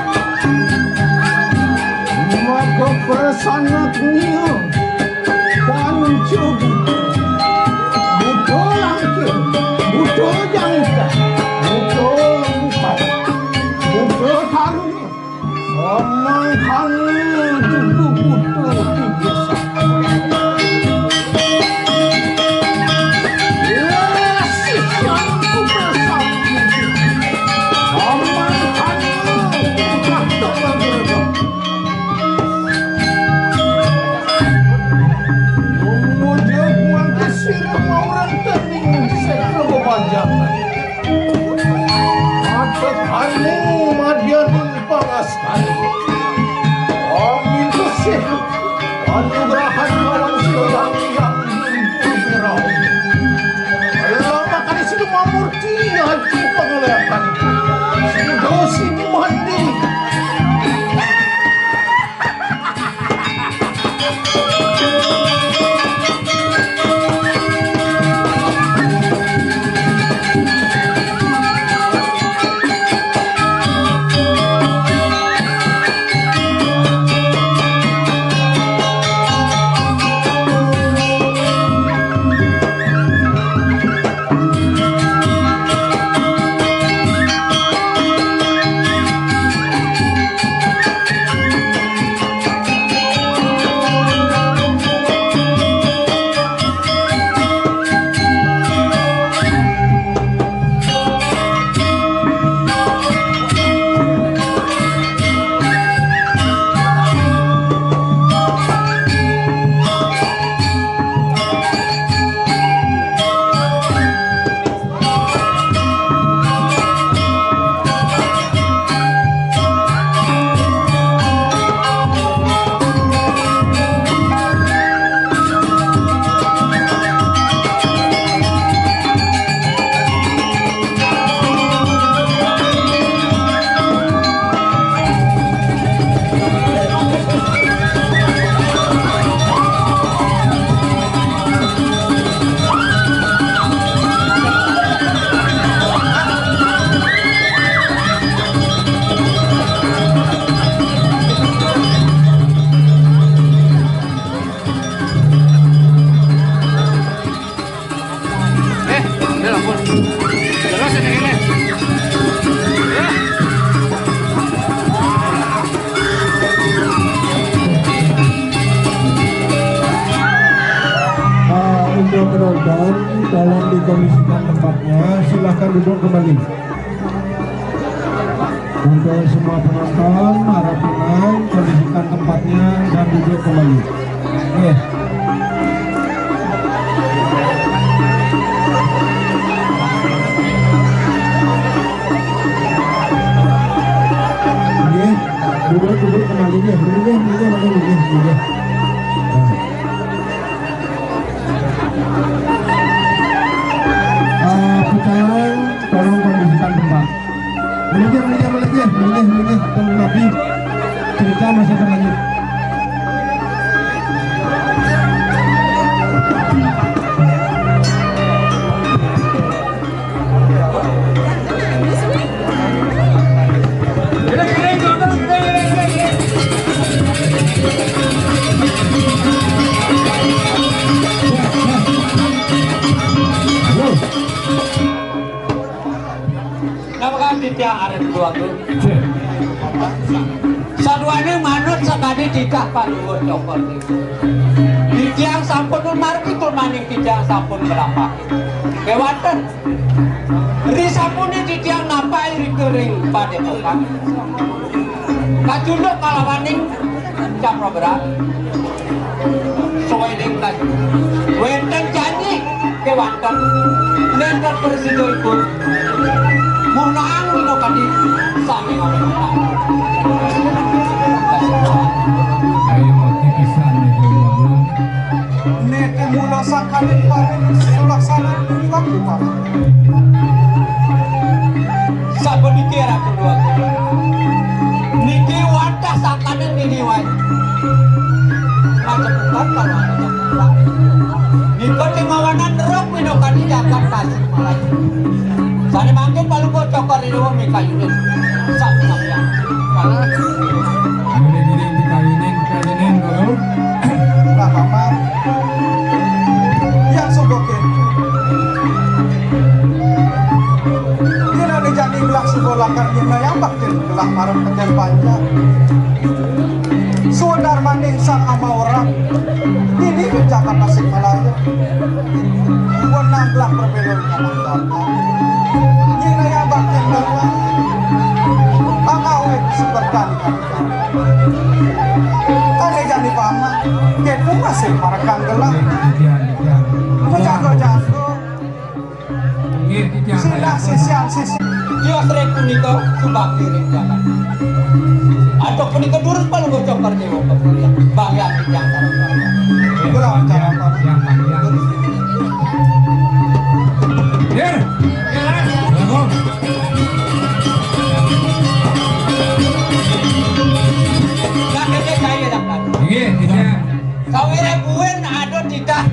Maka prasana tnia panca buta. Buta langkir, buta jangkar, buta bupat, buta taruna. Amang kana juga buta tiga saka. Yesus, yang ku bersama. Amang kana buka tak bergerak. Memuja buang kesir mauran tening sekro bebajangan. Mata kaning madianing pangaskan. Amin tusih anugrahan lawan silang yang berpirau. Lama kali sudah mamurti haji pangalayakan. Sudah sini mandi. Eh, udah lah, Pun. Terus ini, ini. Ya. Ah, untuk penonton, tolong dikondisikan tempatnya. Silahkan duduk kembali. Untuk semua penonton, harap tenang, kondisikan tempatnya dan duduk kembali. Oke. Oke, duduk, duduk kembali, oke. Duduk, duduk, duduk, duduk, duduk. Nah. Ah, pecalang, tolong kondisikan tempat. Melinggih, melinggih, melinggih, melinggih, melinggih, tunggu nabi. Cerita masih berlanjut. Napa kan titiang arep keluarga? Saduane manut sakadi titah paluhur cokor niku. Titiang sampun margi kulmaning titiang sampun melampahi. Kewanten. Ri sampune titiang nampai rika ring padepokan. Kacunduk kalawaning Cakrawala. Sawening kacunduk. Wenten janji kewanten. Nenten prasida ipun. Munang minakadi sami ngawinang. Ayo, tipisan nih, Dewa. Nete mula sakaning paring sulaksana iwak utama. Sapuniki Ratu Dwagung. Niki wantah sakaning nini wae. Macepukan kalau ada. Nika timawanan roh minakadi jagat Tasik Malaya. Sané mangkin Palungguh Cokor I Déwa mikayunin. Sak sampeyan. Guri-guri mikayunin, mikayunin, Guru. Lah, Paman. Yang suka kéto. Dina né jani gelah suka lakar nyén layang bakti gelah marep tekén panjang. Suwé darmaning Sang Amawa Orang, dini ka jagat Tasikmalaya. Wenang gelah berbeda dengan Jakarta. Nyén layang bakti gelah, angawit seperti kami. Ané jani Paman, kéto masih parekan gelah. Bejaga-jaga. Nggih, titiang. Sinah sisian sisi. Tios ring punika subakti ring jagat. Antuk punika durus Palungguh Cokor Déwa kemulian. Banggiang titiang sareng-sareng. Kula acara apa? Yang panjang. Nggih. Assalamualaikum. Nggih, titiang. Sawiréh buin ada titah.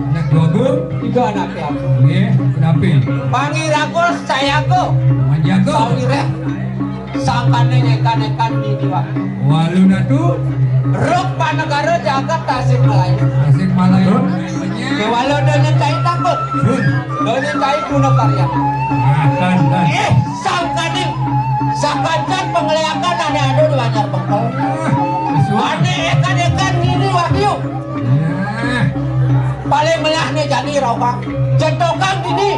Anak dua bu? Tiga anaké aku. Nggih, kenapi? Pangiraga Sayaga. Manjaga. Sawiréh sangkaning ékan-ékan niniwak. Walu natu? Ruk panegara jagat Tasikmalaya. Tasikmalaya. Kéwala da nyén cai takut. Sun. Da nyén cai tuna karyan. Akan, kan. Eh, sangkaning sakancan pangléakan ané ada di Banjar Bengkel. Ah, Ané ékan-ékan nini wagyu. Nah. Paling melah né jani rauh, Kang. Centokang dini.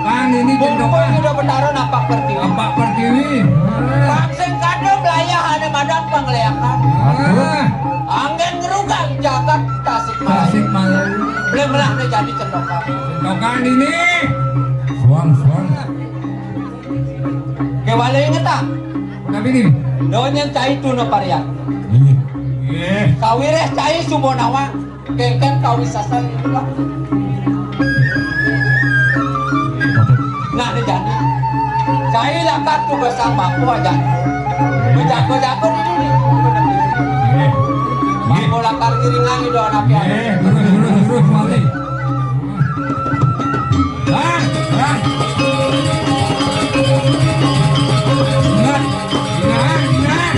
Kang, ini centokang. Mumpung Ida Betara napak pertiwi. Napak pertiwi. Nah. Kang sing kada mlayah ané madan pangléakan. Nah. Anggén ngrugang jagat Tasikmalaya. Tasikmalaya. Paling melah né jani centokang. Centokang dini. Suang, suang. Kéwala ingetang. Napi niki? Da nyén cai tuna karyan. Nggih. Nggih. Sawiréh cai suba nawang, kénkén kawisésan ipun. Nah, né jani. Cai lakar tugasang bapa aja. Bejaga-jaga dulu nih. Nggih. Bapa lakar ngiringang Ida anaké. Nggih, terus, terus, terus, malih. Hah? Hah? Ingat, ingat, ingat.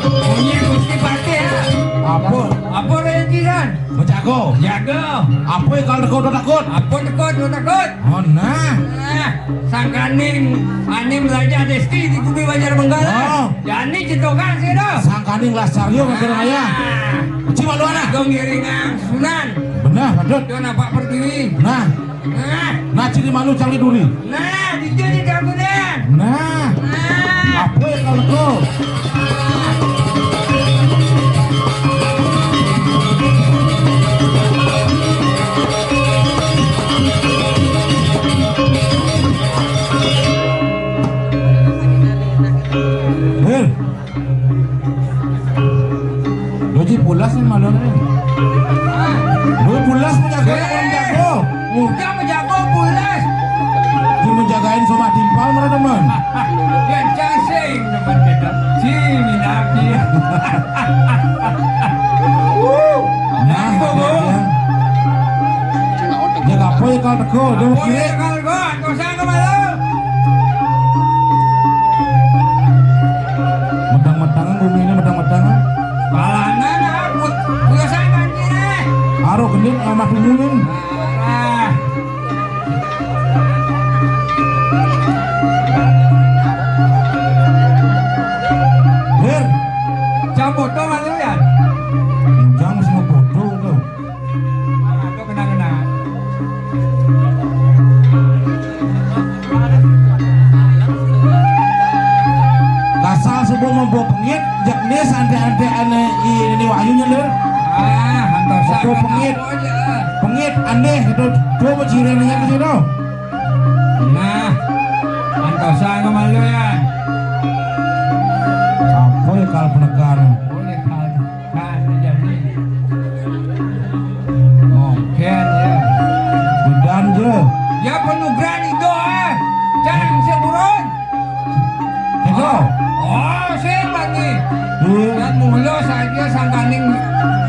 Munyi Gusti Patih, ya. Apa? Apa rintisan? Menjaga. Jaga. Apa yang kalau takut, takut? Apa takut, takut? Oh, nah. Nah, sangkaning ané mlajah désti di Bumi Banjar Benggala. Oh. Jani centokang sih, doh. Sangkaning lasaryo, ah. Kira ayah. Cuma lu anak. Dong ngiringang sunan. Benar, patut. Yo napak pertiwi. Nah. Nah. Nah, ciri malu cari duri. Nah, dijak di dagunan. Nah. Nah. Apa yang kalau kau? Hei. Lo ji pulas nih malam nih. Lo pulas menjaga, eh, orang jago. Udah menjago pulas. Dia menjagain sama timpal mana teman? Dia casing teman kita. Si Minaki. Nah, ya. Jaga apa ya kalau teko? Dia mau kiri. Kalau gua, kau sana malu. Metang-metangan bumi ini, metang-metangan. Palanan, ah, put-, putusan banjir, eh. Aro gending, amat dulu, nih. Ah. Lir. Jam foto malu ya? Jam sing foto tuh. Nah, itu kenang-kenang. Kasal sebelum membawa pengit, jak nis ante-ante ane ini wahyu nyender. Ah, antosan. Bawa pengit. Pengit aneh itu, coba cirene ke situ. Nah, antosan kemalu ya. Apa ya kalau penegak? Boleh kalau Nah, jadi. Mungkin ya. Bedan je. Ya, panugrahan Ida, ah. Jangan sing purun. Ida. Oh, sing bagi. Iya. Dan mula saja sangkaning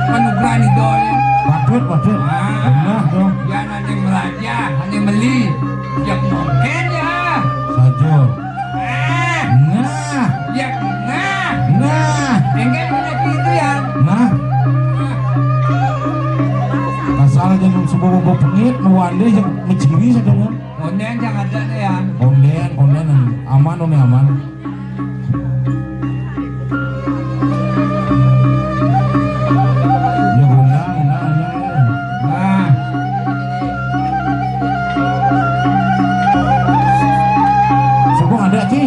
panugrahan Ida, ya. Patut, patut. Ah. Benar, dong. Ya, nanti melajar, nanti meli. Ini yang ngejiri sedang kan? Onden yang ada nih ya. Onden, onden aman, onden aman. Ya, guna, guna, guna. Nah. Sapa ada, Ci?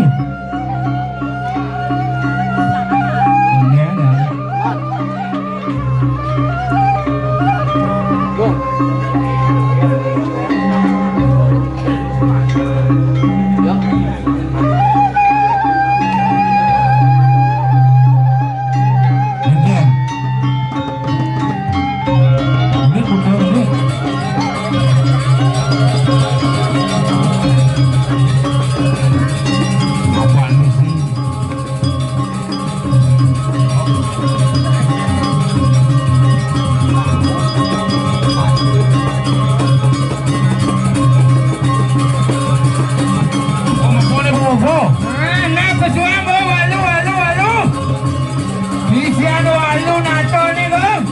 Onden ya. Mana pesuang, oh, walu, walu, walu. Bisi anu walu nato ni, Gung.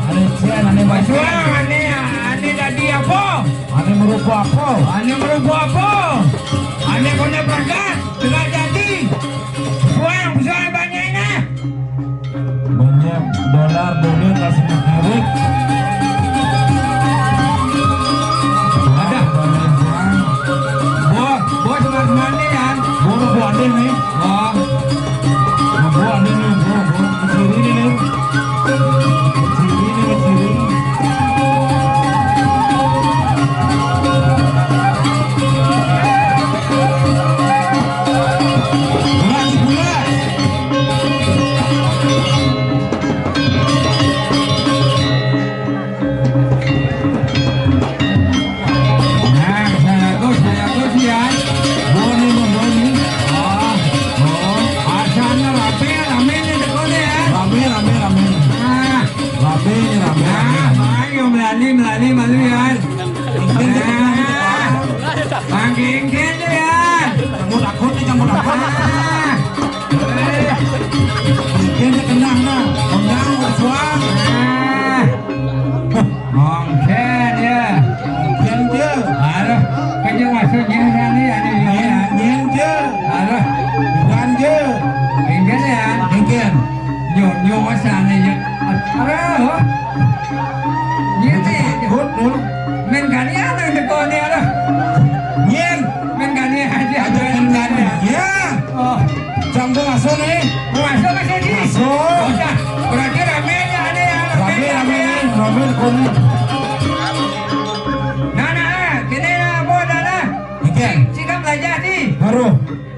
Ane cian, ane pesuang, ane, ane dadi apa? Ane merupa apa? Ane merupa apa? Ane kone pragat, tengah jadi. Pesuang, pesuang banyak nah. Banyak dolar dunia kasih kirik. Ada. Bos, bos mas mandi kan? Bos, bos ada nih. Oh. Bos ada nih, bos, bos. Kecil ini nih. Kecil ini, kecil ini. Lagi pula. Nah, saya tuh, saya tuh sih ya. Boni, boni. Oh, oh. Asalnya rame, rame nih teko nih ya. Rame, rame, rame. Nah. Rame nih, rame, rame. Nah, ayo melali, melali, malu ya. Nah. Bang Genggen tuh ya. Kamu takut nih, kamu takut. Nah. Mungkin dia kenang nah. Kenang, suang. Nah. Mungkin ya. Mungkin dia. Aduh, kayaknya maksudnya tadi ada ya. Mungkin dia. Aduh. Bukan dia. Mungkin ya. Mungkin. Nyo, nyo masa nih ya. Aduh. Iya nih. Takut, Nul. Men kania nang teko nih, aduh. Nyen. Men kania aja. Aja men kania. Ya. Oh. Jam tuh masuk nih. Masuk, masuk, Ji. Masuk. Udah. Berarti rame nih, ada ya, rame, rame, rame, rame. Rame, rame, rame. Nah, nah, kene lah, apa dah lah. Oke. Sikap belajar, Ji. Baru.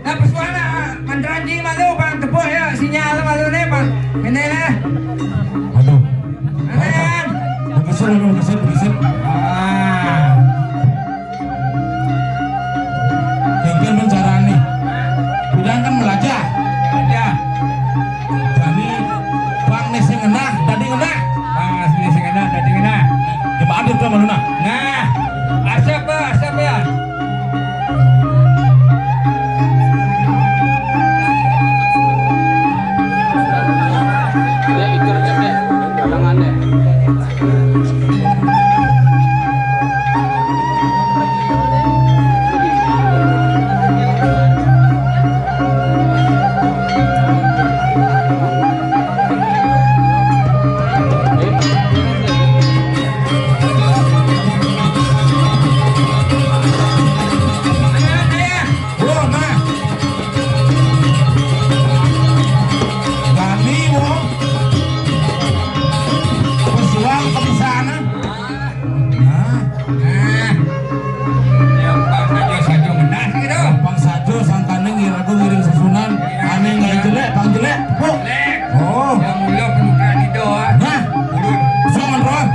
Nah, pesuana, ah, manteran, Ji, malu, bang, tepuk ya, sinyal malu nih, bang. Kene lah. Aduh. Kene kan. Begitu, begitu, begitu. Ah. Mungkin mencarani. Bilang kan melajah. Melajah. Jadi, bang nih sing ngenah, tadi ngenah. Bang nih sing ngenah, tadi ngenah. Coba adil tuh, Manuna. Nah, asap, Pak, asap ya. Dia ikut aja deh, barengan deh. Bro, nah. Bani, wo. Pesuang kebisaannya. Nah. Nah. Ya, pang sajo, sajo ngenah gitu. Pang sajo, sangkaning iraga ngiring susunan. Ane nggak jelek, pang jelek. Buk. Jelek. Oh. Yang mulia penukaran itu, ah. Nah. Urut. Pesuang, Ron.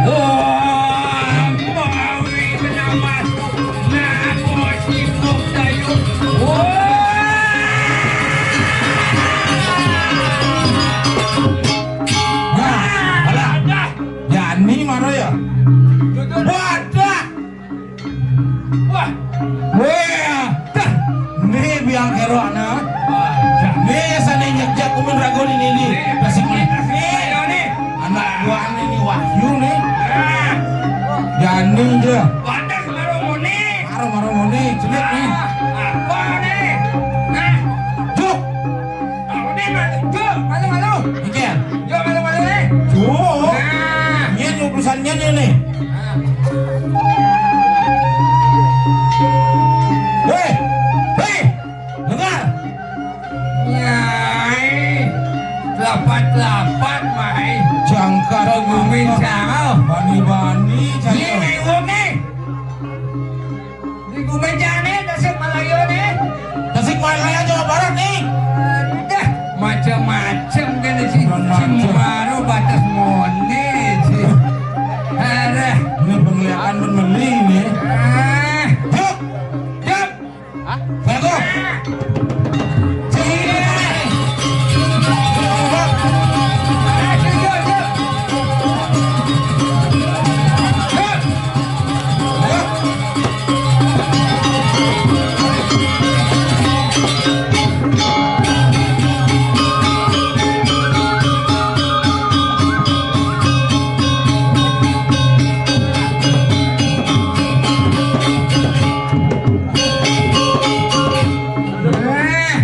Wah, mau kawin sama aku. Nah, aku masih hidup, Dayu. Wah. Nah, alah. Dah. Jani mara ya? Jujur. Wadah. Wah. Wah. Dah. Ni biang kerok na. Wah. Ni sane nyejak kumin rago ni, ni, ni. Ni, tasik ni. Ni, ni. Anak gua ni, ni Wahyu ni. Inja. Wadah, maro muni. Maro, maro muni, celik nih. Ah, apa nih? Nah. Juk. Apa nih, Mas? Juk, malu-malu. Iki. Juk, malu-malu nih. Juk. Nah. Ini urusannya nih, nih. Nah. Hei, hei. Dengar. Nyai, lapat-lapat, Mai. Jangkar. Kegumin sangau. Bani-bani, jangkar. Ini Mai Wong nih. Di Gumen jane, Tasik Malaya nih. Tasik Malaya, Jawa Barat nih. Udah, macam-macam kan si, si Macam-macam. Baru batas mone sih. Arah. Ini penglihakan pun meli nih. Ah. Yuk. Yuk. Hah? Assalamualaikum. Eh,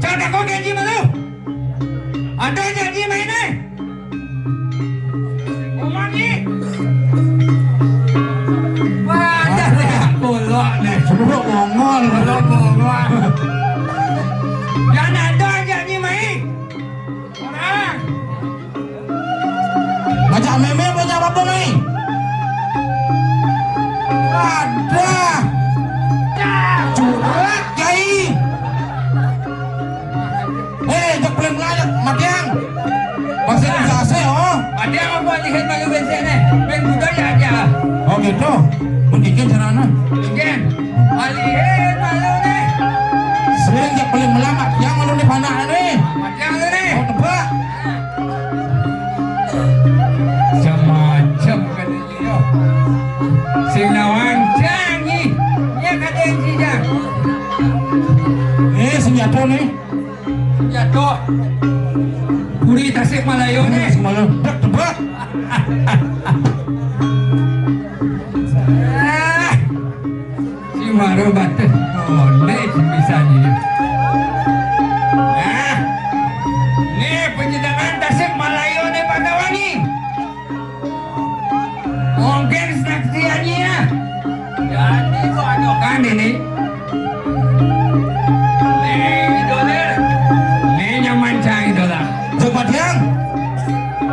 cak takut janji malu. Ada janji main eh. Ngomong ni. Wah, ada deh. Bolok deh. Semua ngomong. Bolok, bolok. Jangan ada janji main. Orang. Baca meme, baca apa nih? Ada. Curhat, Kiai. Eh, cek belum lah, Matiang. Masih bisa sih, oh. Matiang apa lihat malu besek nih? Main budaya aja. Oh, gitu. Mun iki carana. Mungkin. Alihin malu nih. Sering cek belum lah, Matiang malu nih panak nih. Matiang lu nih. Oh, tebak. Semacam katanya ya. Sing nawang janji. Ya kata yang sijak. Eh, senjata nih. Senjata. Puri Tasik Malaya nih. Semalam. Tebak, tebak. Ah. Si Maro Bates. Oh, nih bisa nih. Nah, nih penyedangan Tasik Malaya nih pada wangi. Mungkin saksiannya. Jadi, waduh kan ini. Nih, dolar. Nih nyaman cang dolar. Coba diang.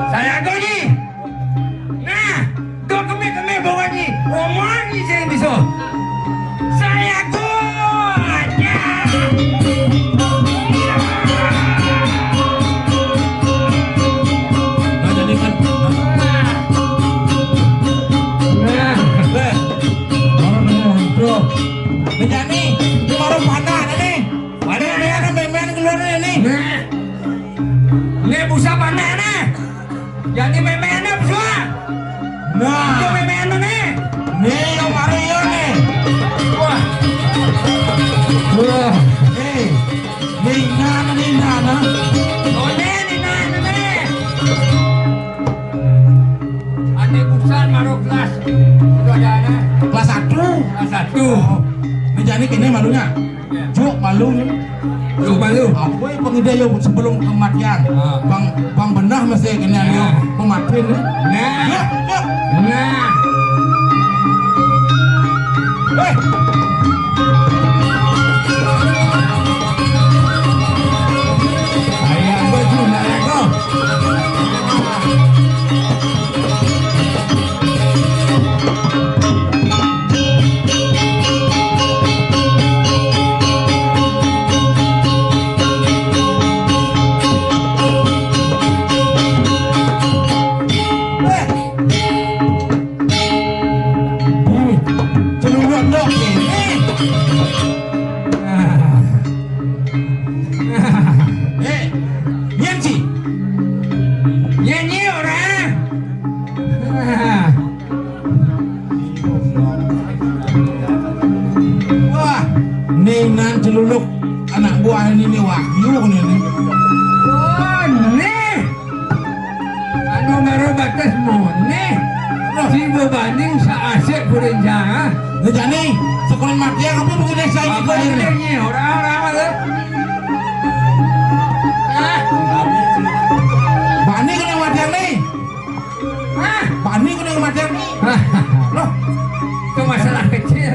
Saya goni. Nah, tuh kemih-kemih bawa ni. Roman ni saya bisa. Saya kuat. Ya. Nah, jadi kan. Nah. Eh, orang ni, bro. Bejani, ini baru panas ni. Ada yang main keluar ni. Nah. Ni busa panas ni. Jadi memean apa semua? Nah. Itu memean mana? Nih, yang Mario nih. Wah. Wah. Nih. Nih, nah, nih, nah, nah. Oh, nih, nih, nah, nah, nih. Ane busan maro kelas. Itu ada anak. Kelas satu. Kelas satu. Oh. Ini jadi kini malunya. Juk malu ni. Juk malu. Apa yang pengida yo sebelum kematian? Ah. Bang, bang benar mesti kena yo pematin ni. Nah. Juk, juk. Nah. Eh. Ayah gue tu nak lagu. Ibu banding saasik kuring, ha? Lah, jani, sakola matiang apa mangidih saiki? Apa kuring ini? Orang-orang apa tu? Ah. Bani kena matiang ni. Ah. Bani kena matiang ni. Loh. Itu masalah kecil.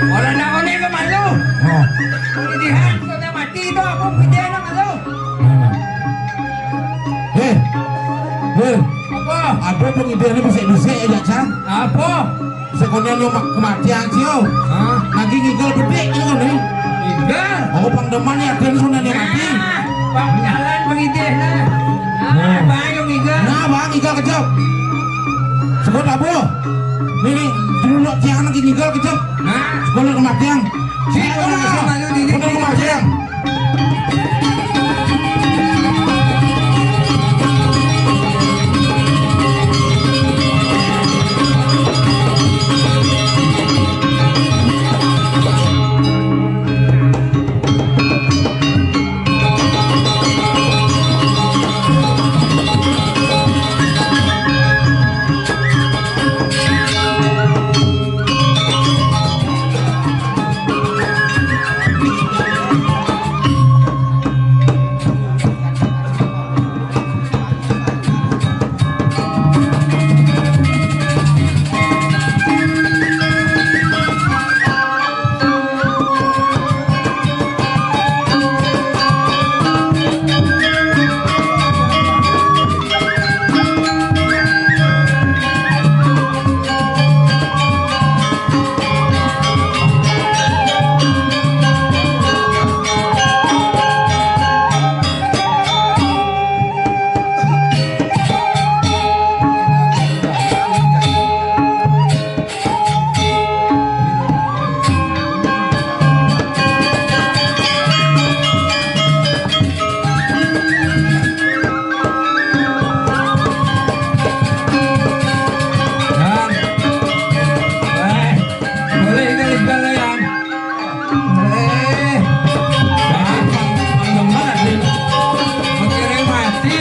Orang nak oleh ke malu. Oh. Pilihan kena mati tu apa kerja nak malu? Hmm. Eh, eh, apa? Ada pengidih ni bisik-bisik aja, Cang. Apa? Sekolah ni mak kematian sih, oh. Hah? Lagi ngigel bedik ni kan, eh? Ngigel? Oh, pang demen ya, ada ni sekolah ni mati. Ah, pang jalan pengidih nah. Ah, nah. Bang, yang ngigel. Nah, bang, ngigel kejap. Sebut apa? Ni, ni, dulu nak tiang lagi ngigel kejap. Nah. Sekolah kematian. Cik, kau nak sama lu ni. Kena rumah sayang. Nah. Eh, boleh ini sekalian. Eh, ah, panjang banget nih. Mikirin mati.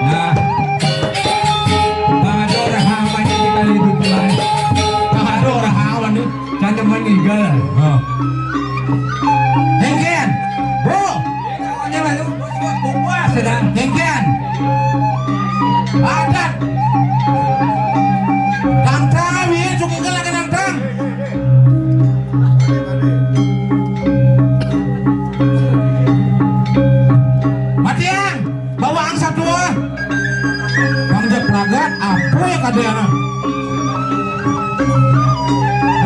Nah, Pak Dora Hamanya kita hidup lagi. Pak Dora Haman nih. Can demen ngigel. Hah. Hengken. Bu. Pokoknya mah lu buat sedang. Hengken. Adat. Dangtang, wi, cuk ngigel lagi dangtang. Matiang. Bawaan satua. Bang Jek Pragat, apa ya kadéna?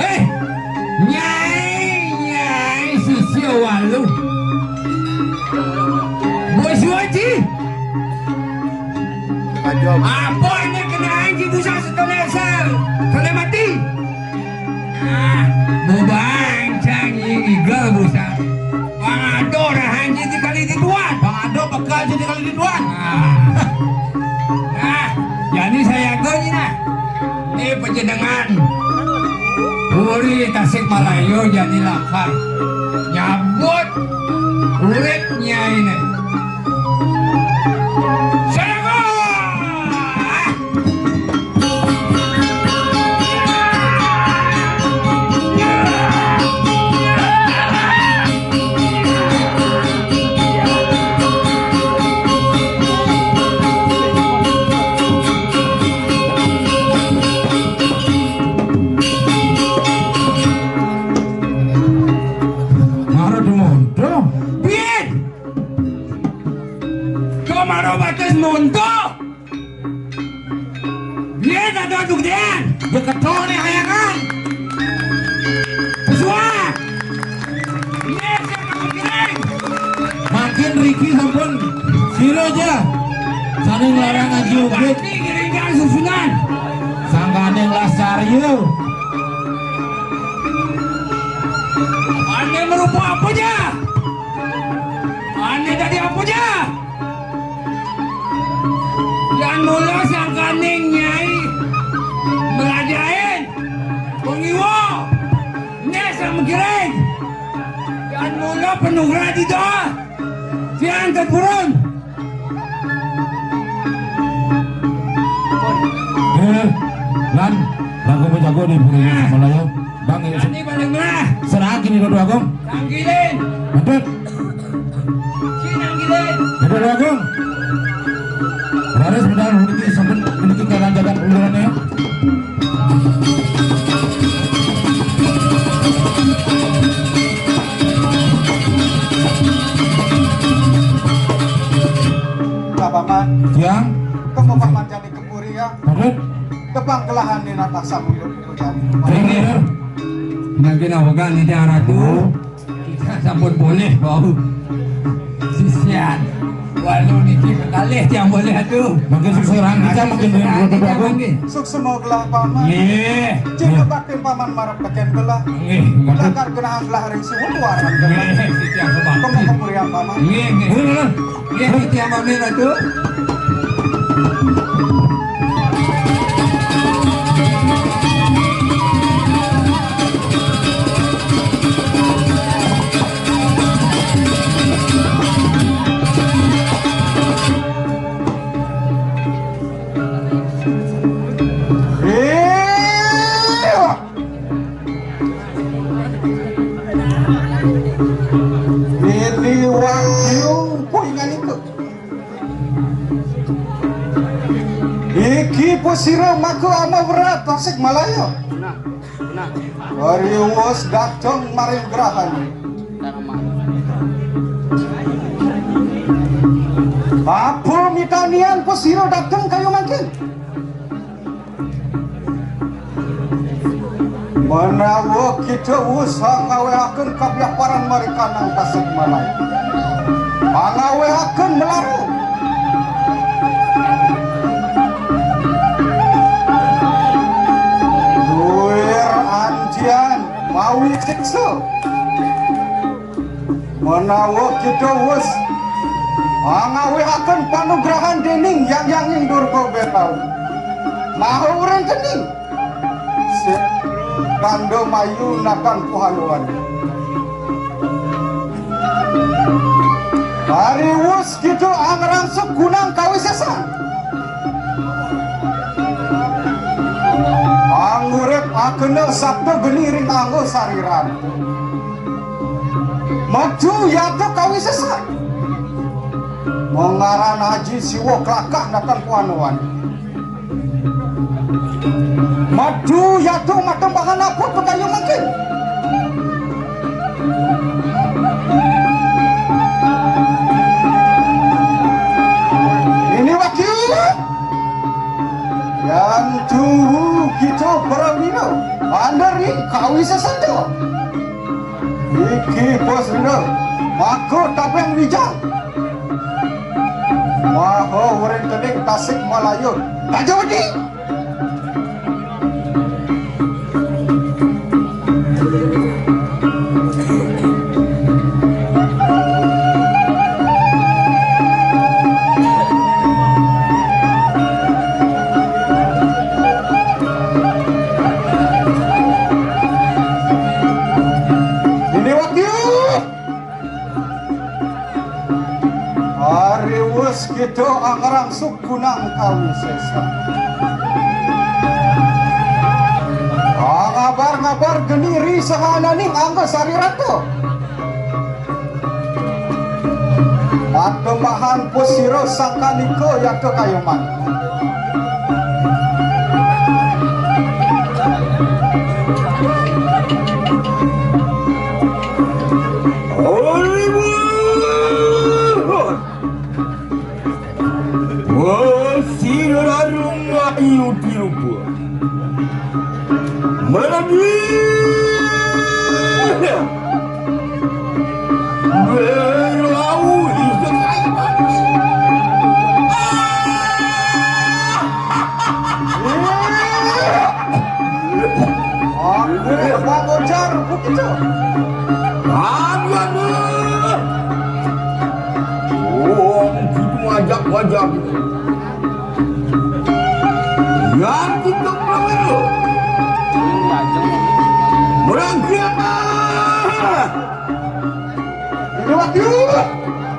Héh, Nyai, Nyai, sisia waluh. Bos Waji. Apa ini kenaan di busa setelah sel? Kena mati. Ah, bebancang igel busa. Pangado rahan jadi kali di tuan. Pangado bekal jadi kali di tuan. Ah. Ah, jadi saya gini nah. Ini panjenengan. Puri Tasikmalaya jadi lakar. Nyabut urip nyai ini. Saya Mara dumonto. Piye? Kok mara batis monto? Piye ta dugdéan? Ya ketone hayangan. Pesuwak. Piye sing kamu kirim? Makin riki sampun sira aja. Saning larang aji ugit. Pati ngiring susunan. Sangkaning lasarya. Ane merupa apa ja? Ane dadi apa ja? Yan mula sangkaning nyai merajain, pengiwa, nek samegiring. Yan mula penugra dida, tiang tempurun. Di Puri Malaya, Bang, ya, ini paling murah. Serah gini, Dodo Agung. Tangkilin. Betul. Sini, tangkilin. Dodo Agung. Raris medal memiliki, sampai memiliki kalanjakan ulurannya. Paman. Yang. Kamu Paman jadi kepuri ya. Betul. Tebang gelahan ni nak pasang hidup itu jadi. Ringgit. Mungkin apa kan ni, Tiang Ratu? Kita sampun boleh bau. Sisian. Walau niki kekalih tiang boleh atuh. Mungkin seseorang kita mungkin dengan Tiang, beberapa. Mungkin. Suksma gelah paman. Nggih. Jika batin paman marep peken gelah. Nggih, betul. Lakar genah gelah ring sumur waran gelah. Nggih, sitiang sebab. Kamu kepurian paman. Nggih, nggih. Nggih, betul. Nggih, titiang pamit, Ratu. Ini wagyu kuingan itu. Iki pasira maka ama berat Tasik Malaya. Nah, nah. Arius dateng maring grahan. Apa mitanian pasira dateng kaya mangkin? Menawa kita wus ngawehaken kabiaparan marikanang Tasik Malaya. Pangawehaken melaru. Duir antian mawi siksa. Menawa kita wus ngawehaken panugrahan dening Yang Yanging Durga Belaung. Maha ureng kening. Sik kanda mayu nakan puhaluan. Ari wus kita angrangsuk gunang kawisesan. Pangurip akena sabda geni ring angga sariran. Maju yata kawisesan. Mengaran Haji Siwa kelakah nakan puanuan. Maju yata matembahan apa pekayu mungkin. Ini wakil. Yang tuhu kita para wina. Andari kawisesan. Iki bos rina, maka tabeng wijang. Maha ureng kening Tasik Malaya. Tajawadi. Ini wakil. Ari wus kita angrangsuk gunang kawisesan. Ngabar-ngabar geni ri sahananing angga sarirata. Patembahan pasira sangkanika yata kayuman. Hollywood! Wah, sira rarung ayu tirupa. Melebihi. Berau ikan air manis. Aku Bang Ojar begitu. Aduh, aduh. Oh, gitu wajak-wajak. Yang kita pemilu. Berangkat. Ini waktu.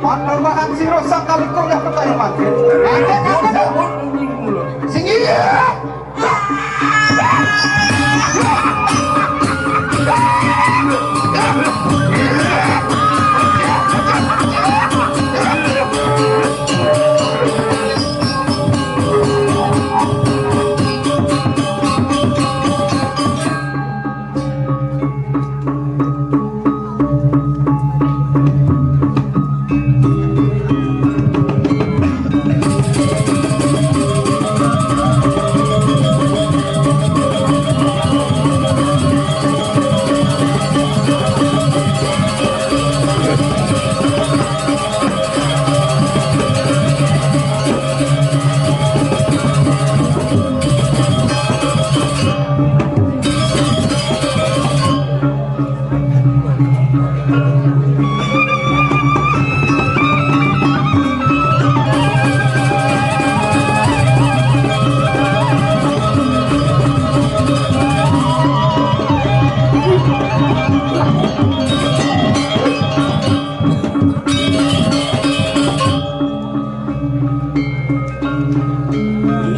Panembahan sira sangkanika ya pertanyaan. Sing iya.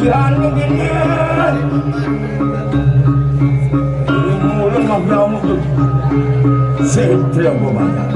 Yan ngene. Ini mulai mafia mutu. Sing triang pemandang.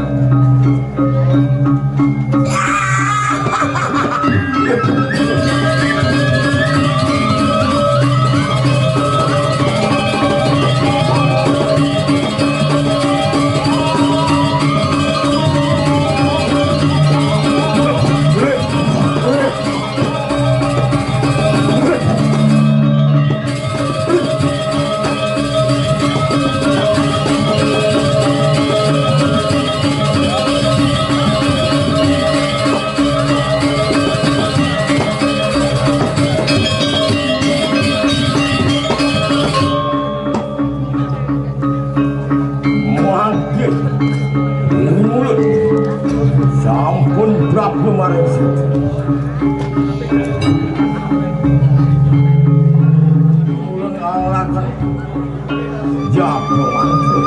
Mangke mulut sampun Prabu Mareksi. Mulut alasan jago mangke.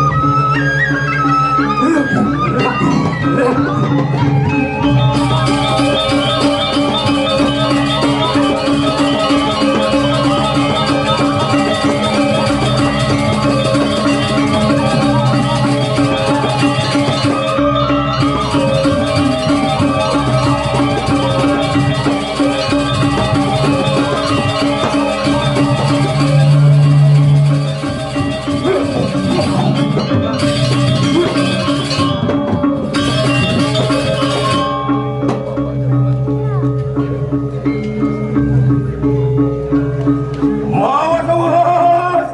Awas, awas.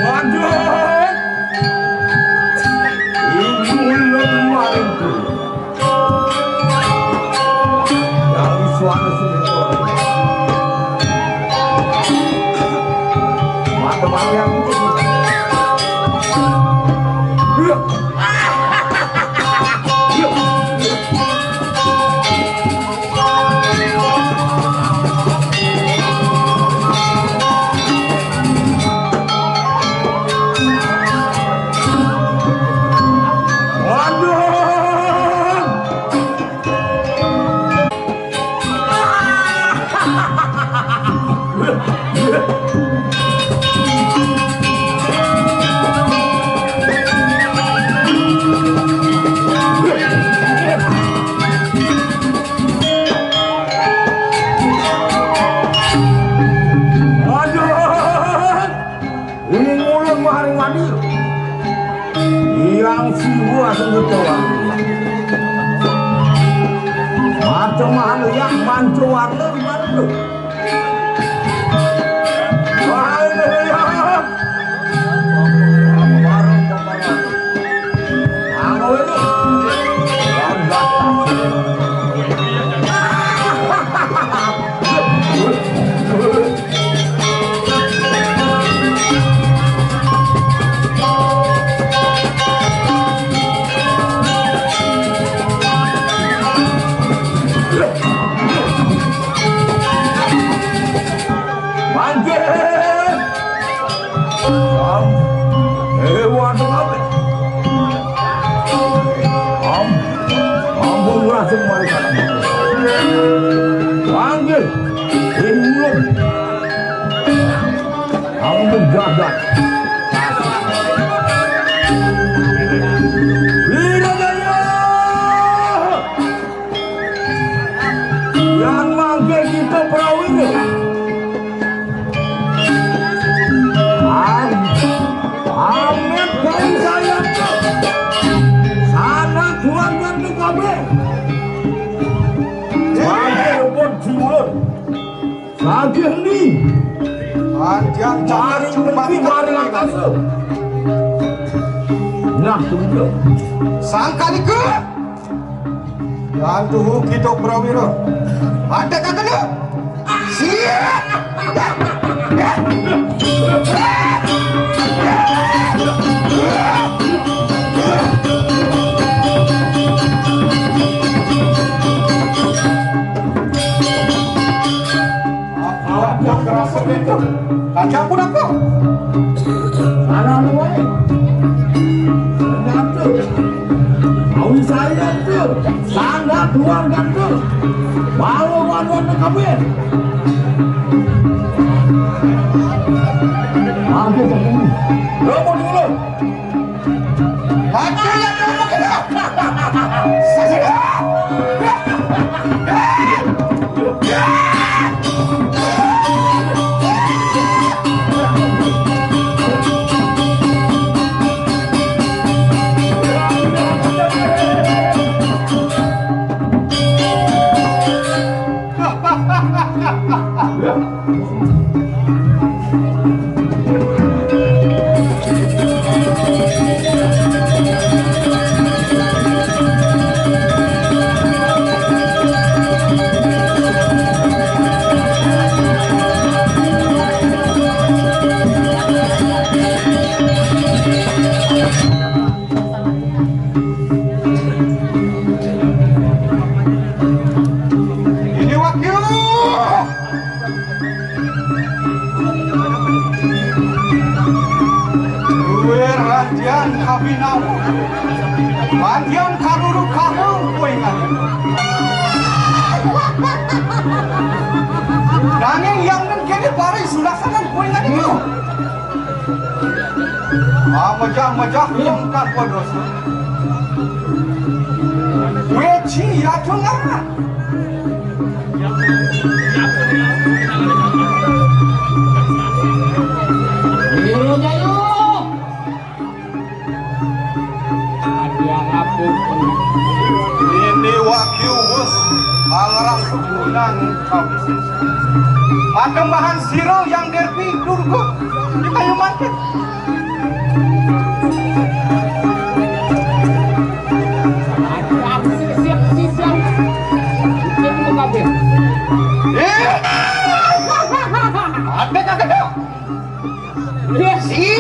Waduh. Ibu lemah itu. Yang suara sini. Mata-mata yang itu. Aduh. Ini mulut maring mani. Yang siwa sing kecoa. Macam mana yang mancu warna di mana tu? Wahai nelayan. Aku ini. Eh, waduh, apa? Am-, ampun, lah, semua. Panggil. Imlum. Ampun, gagal. Lira Jaya! Yang mangke kita prawira. Am-, Amet kau saya tu. Sana keluarga tu kabeh. Kabeh pun timbul. Kabeh ni. Anjang mari cuma mari angkasa. Nah, tunggu. Sangka ni ke? Lan tuhu kita prawira. Ada kakana? Siap! Apa kerasa itu? Kaca pun apa? Sana anu wae. Nyatu. Awi saya tu. Sana keluarga tu. Baru wan-wan kabeh. Aku tak ini. Romo dulu. Ini wakil. Luwih ranjang kabinau. Ranjang karuru kamu kuingan. Nanging yang nengkene pari sulasanan kuingan itu. Amejah-mejah yang tanpa dosa. Weci ya tunangan. Biru jayu. Ada apa? Ini wakil bos. Pangerang sebulan. Makan bahan siro yang derpi durgo di kayu mangkit. Eh! Ada kagak ada? Iya sih.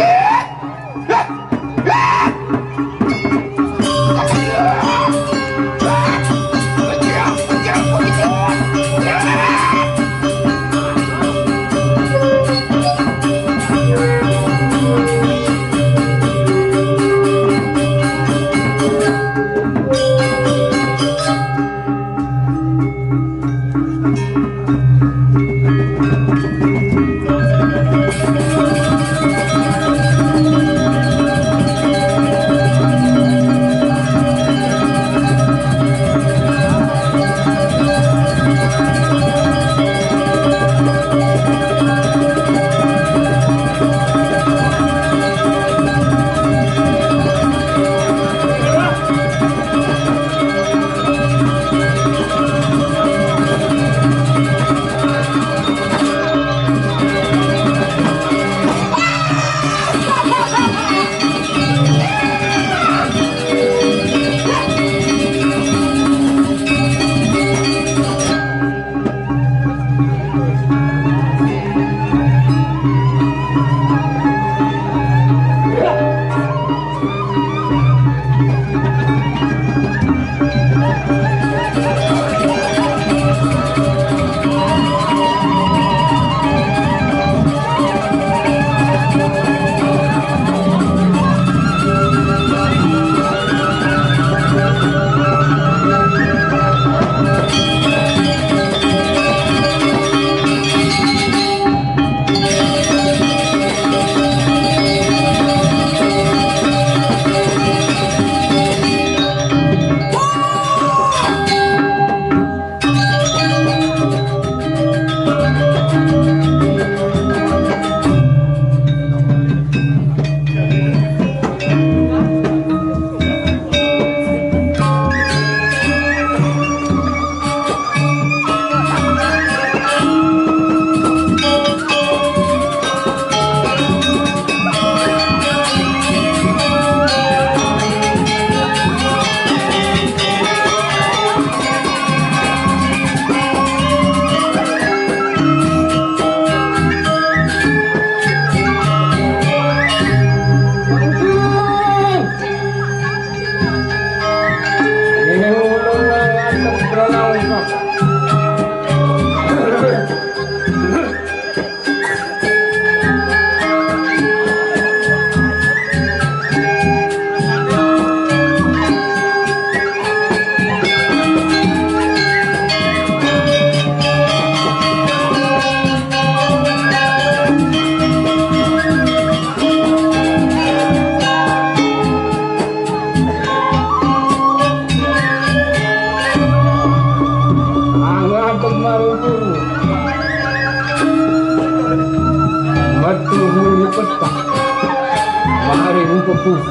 Ing tubuh.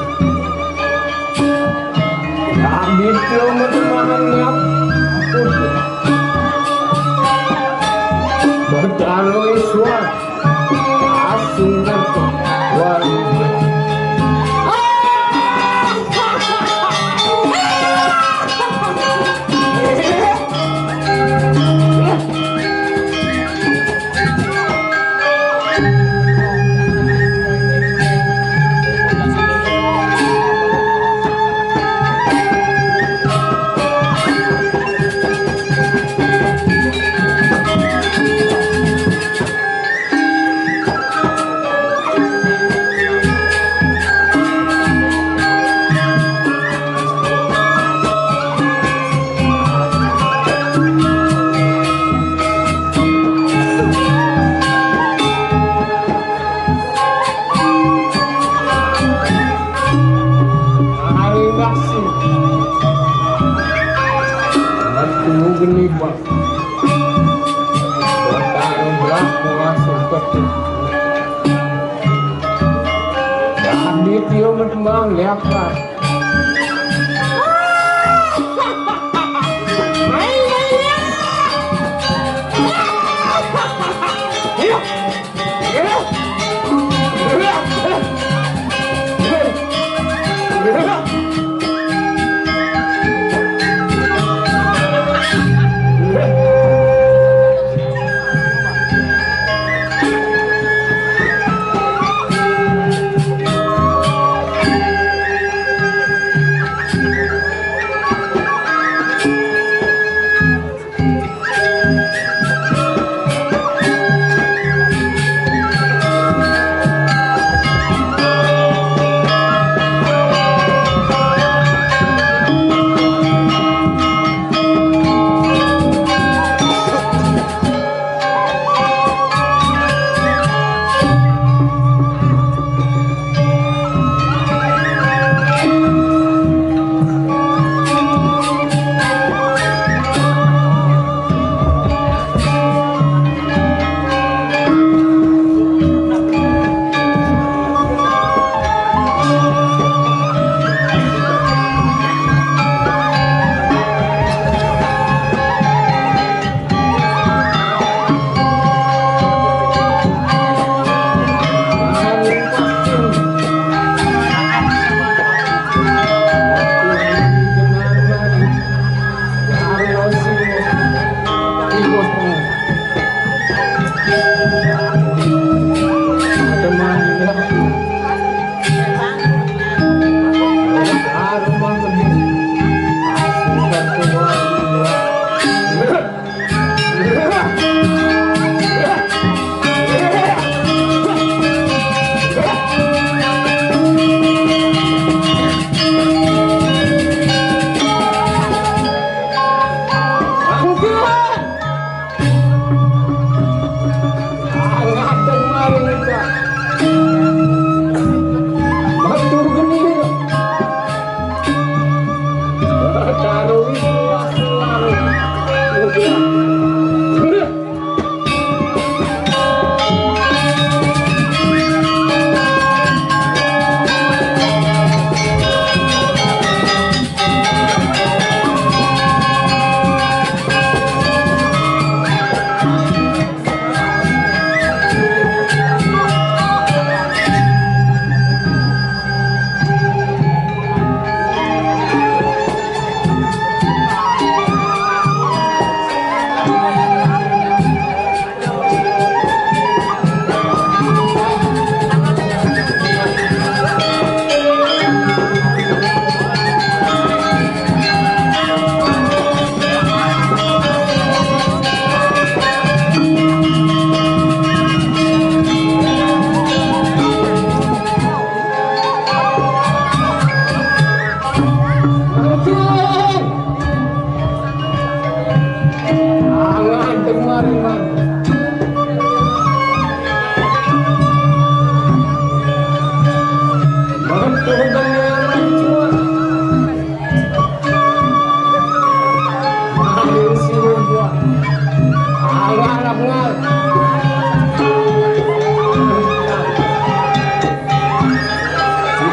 Kami cuma semangat. Bertaruh Iswa. Asing dan. Ari nasi. Aku geni, Pak. Kota Rembrak masuk ke. Jadi dia berkembang, lihat, Pak.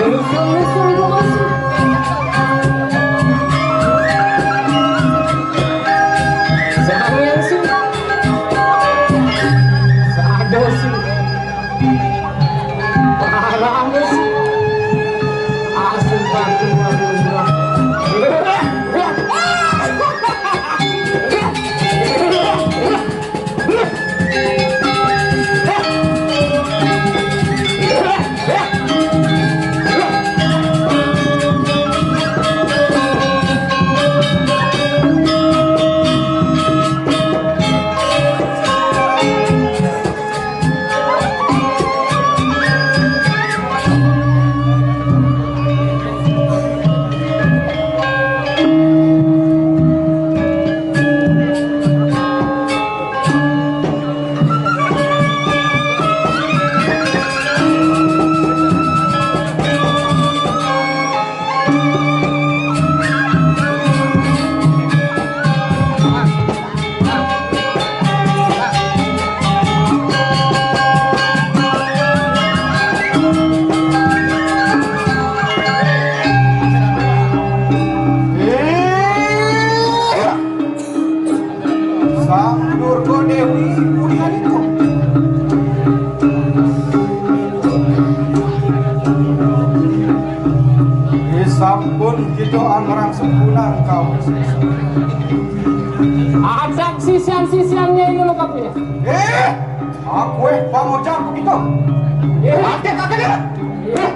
Nyusul, nyusul, Ibu Masih. Sang Hyang Sing. Sada Sing. Barang Sing. Asing Batu Madura. Sang Durga Dewi Mulyani. Sampun kita angrang sempulang kau. Adak sisian-sisiannya ini lengkap ya. Eh, aku eh pangujang begitu. Eh, mati kagak dia. Eh,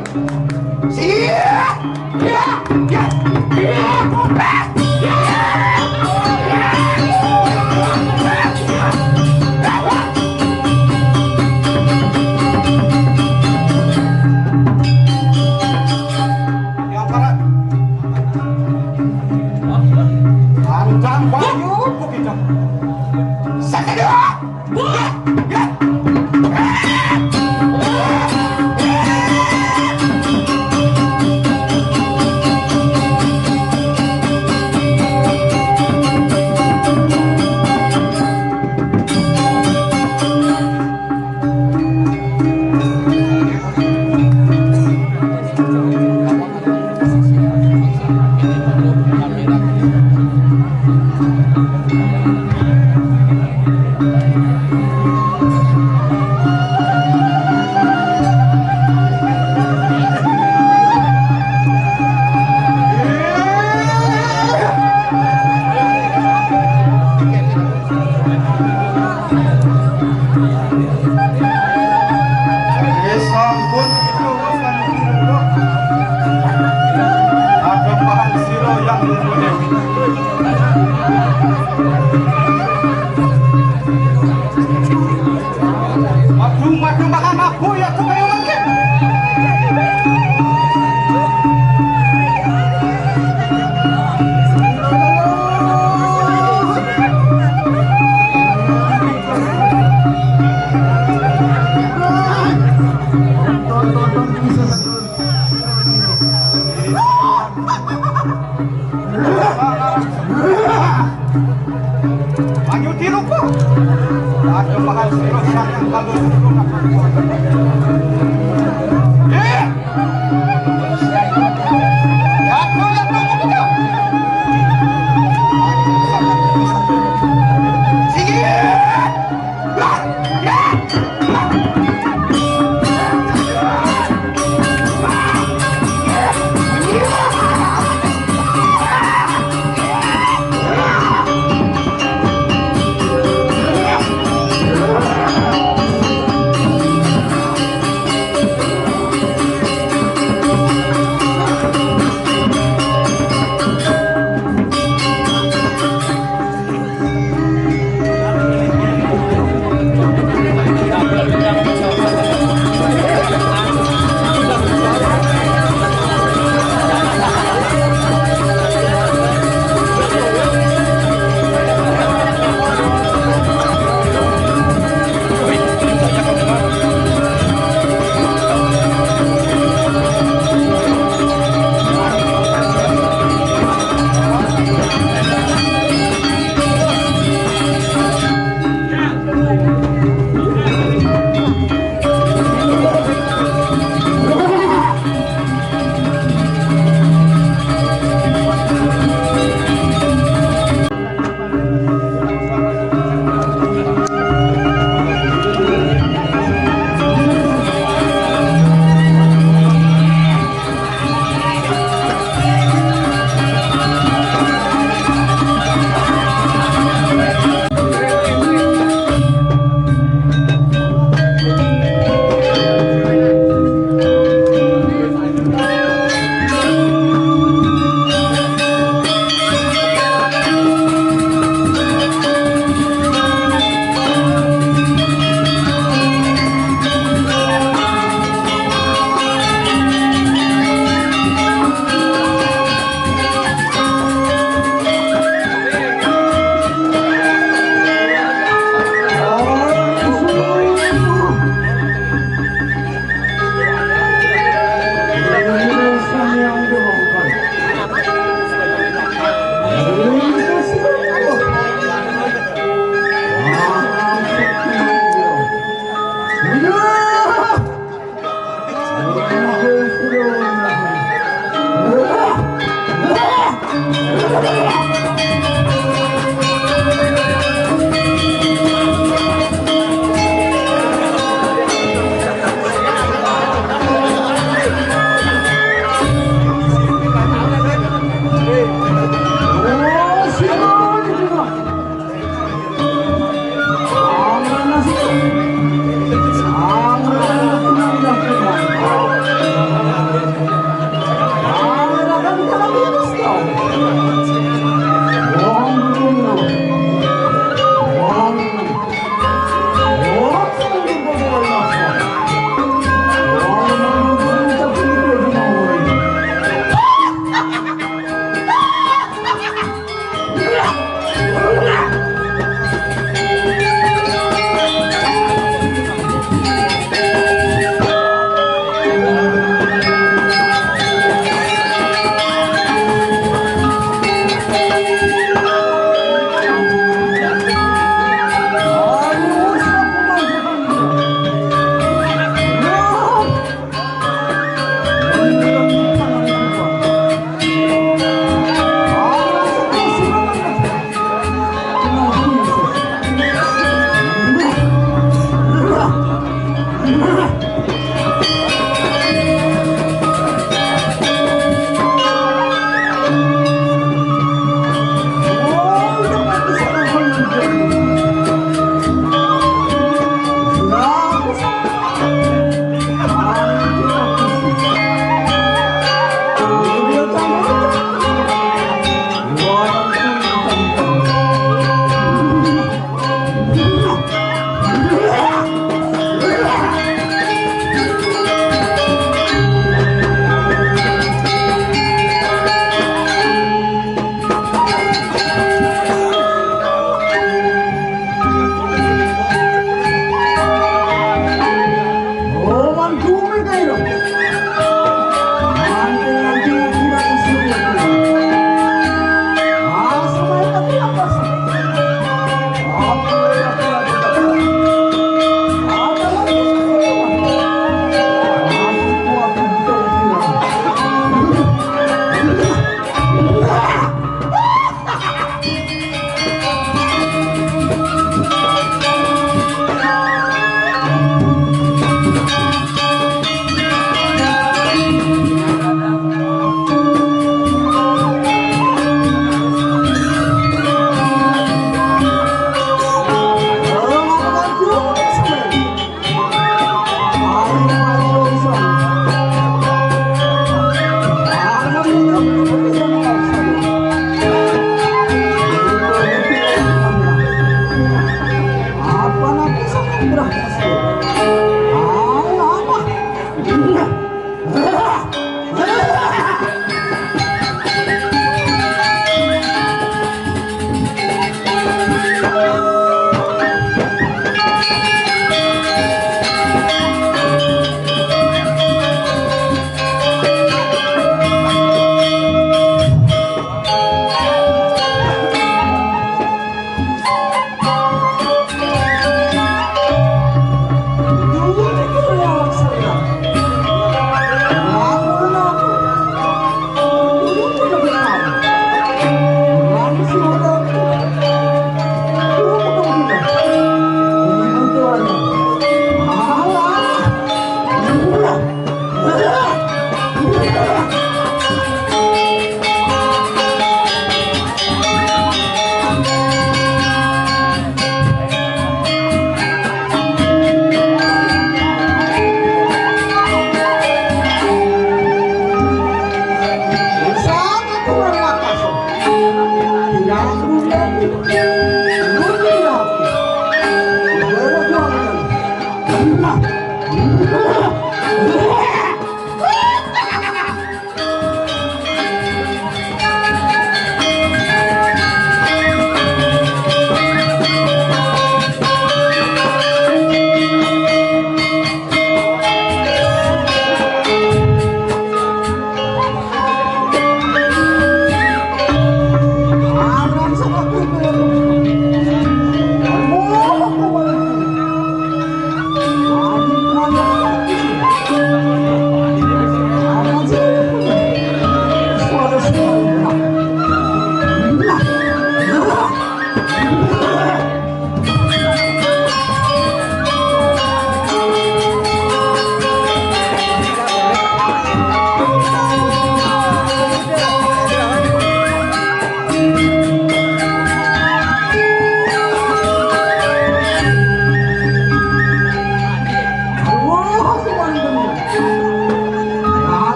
siap. Yang parat. Panjang bayu begitu. Sakit. Eh, sampun. Ada bahan siro yang lucu. Aduh, aduh, makan aku ya, tuh kayak lagi.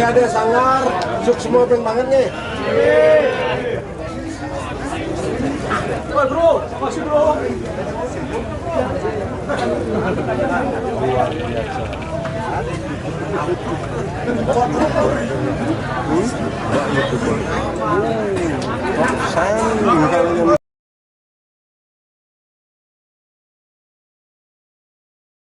Ada Sanggar, sukses semua, banget nih. Woi, bro, makasih, bro.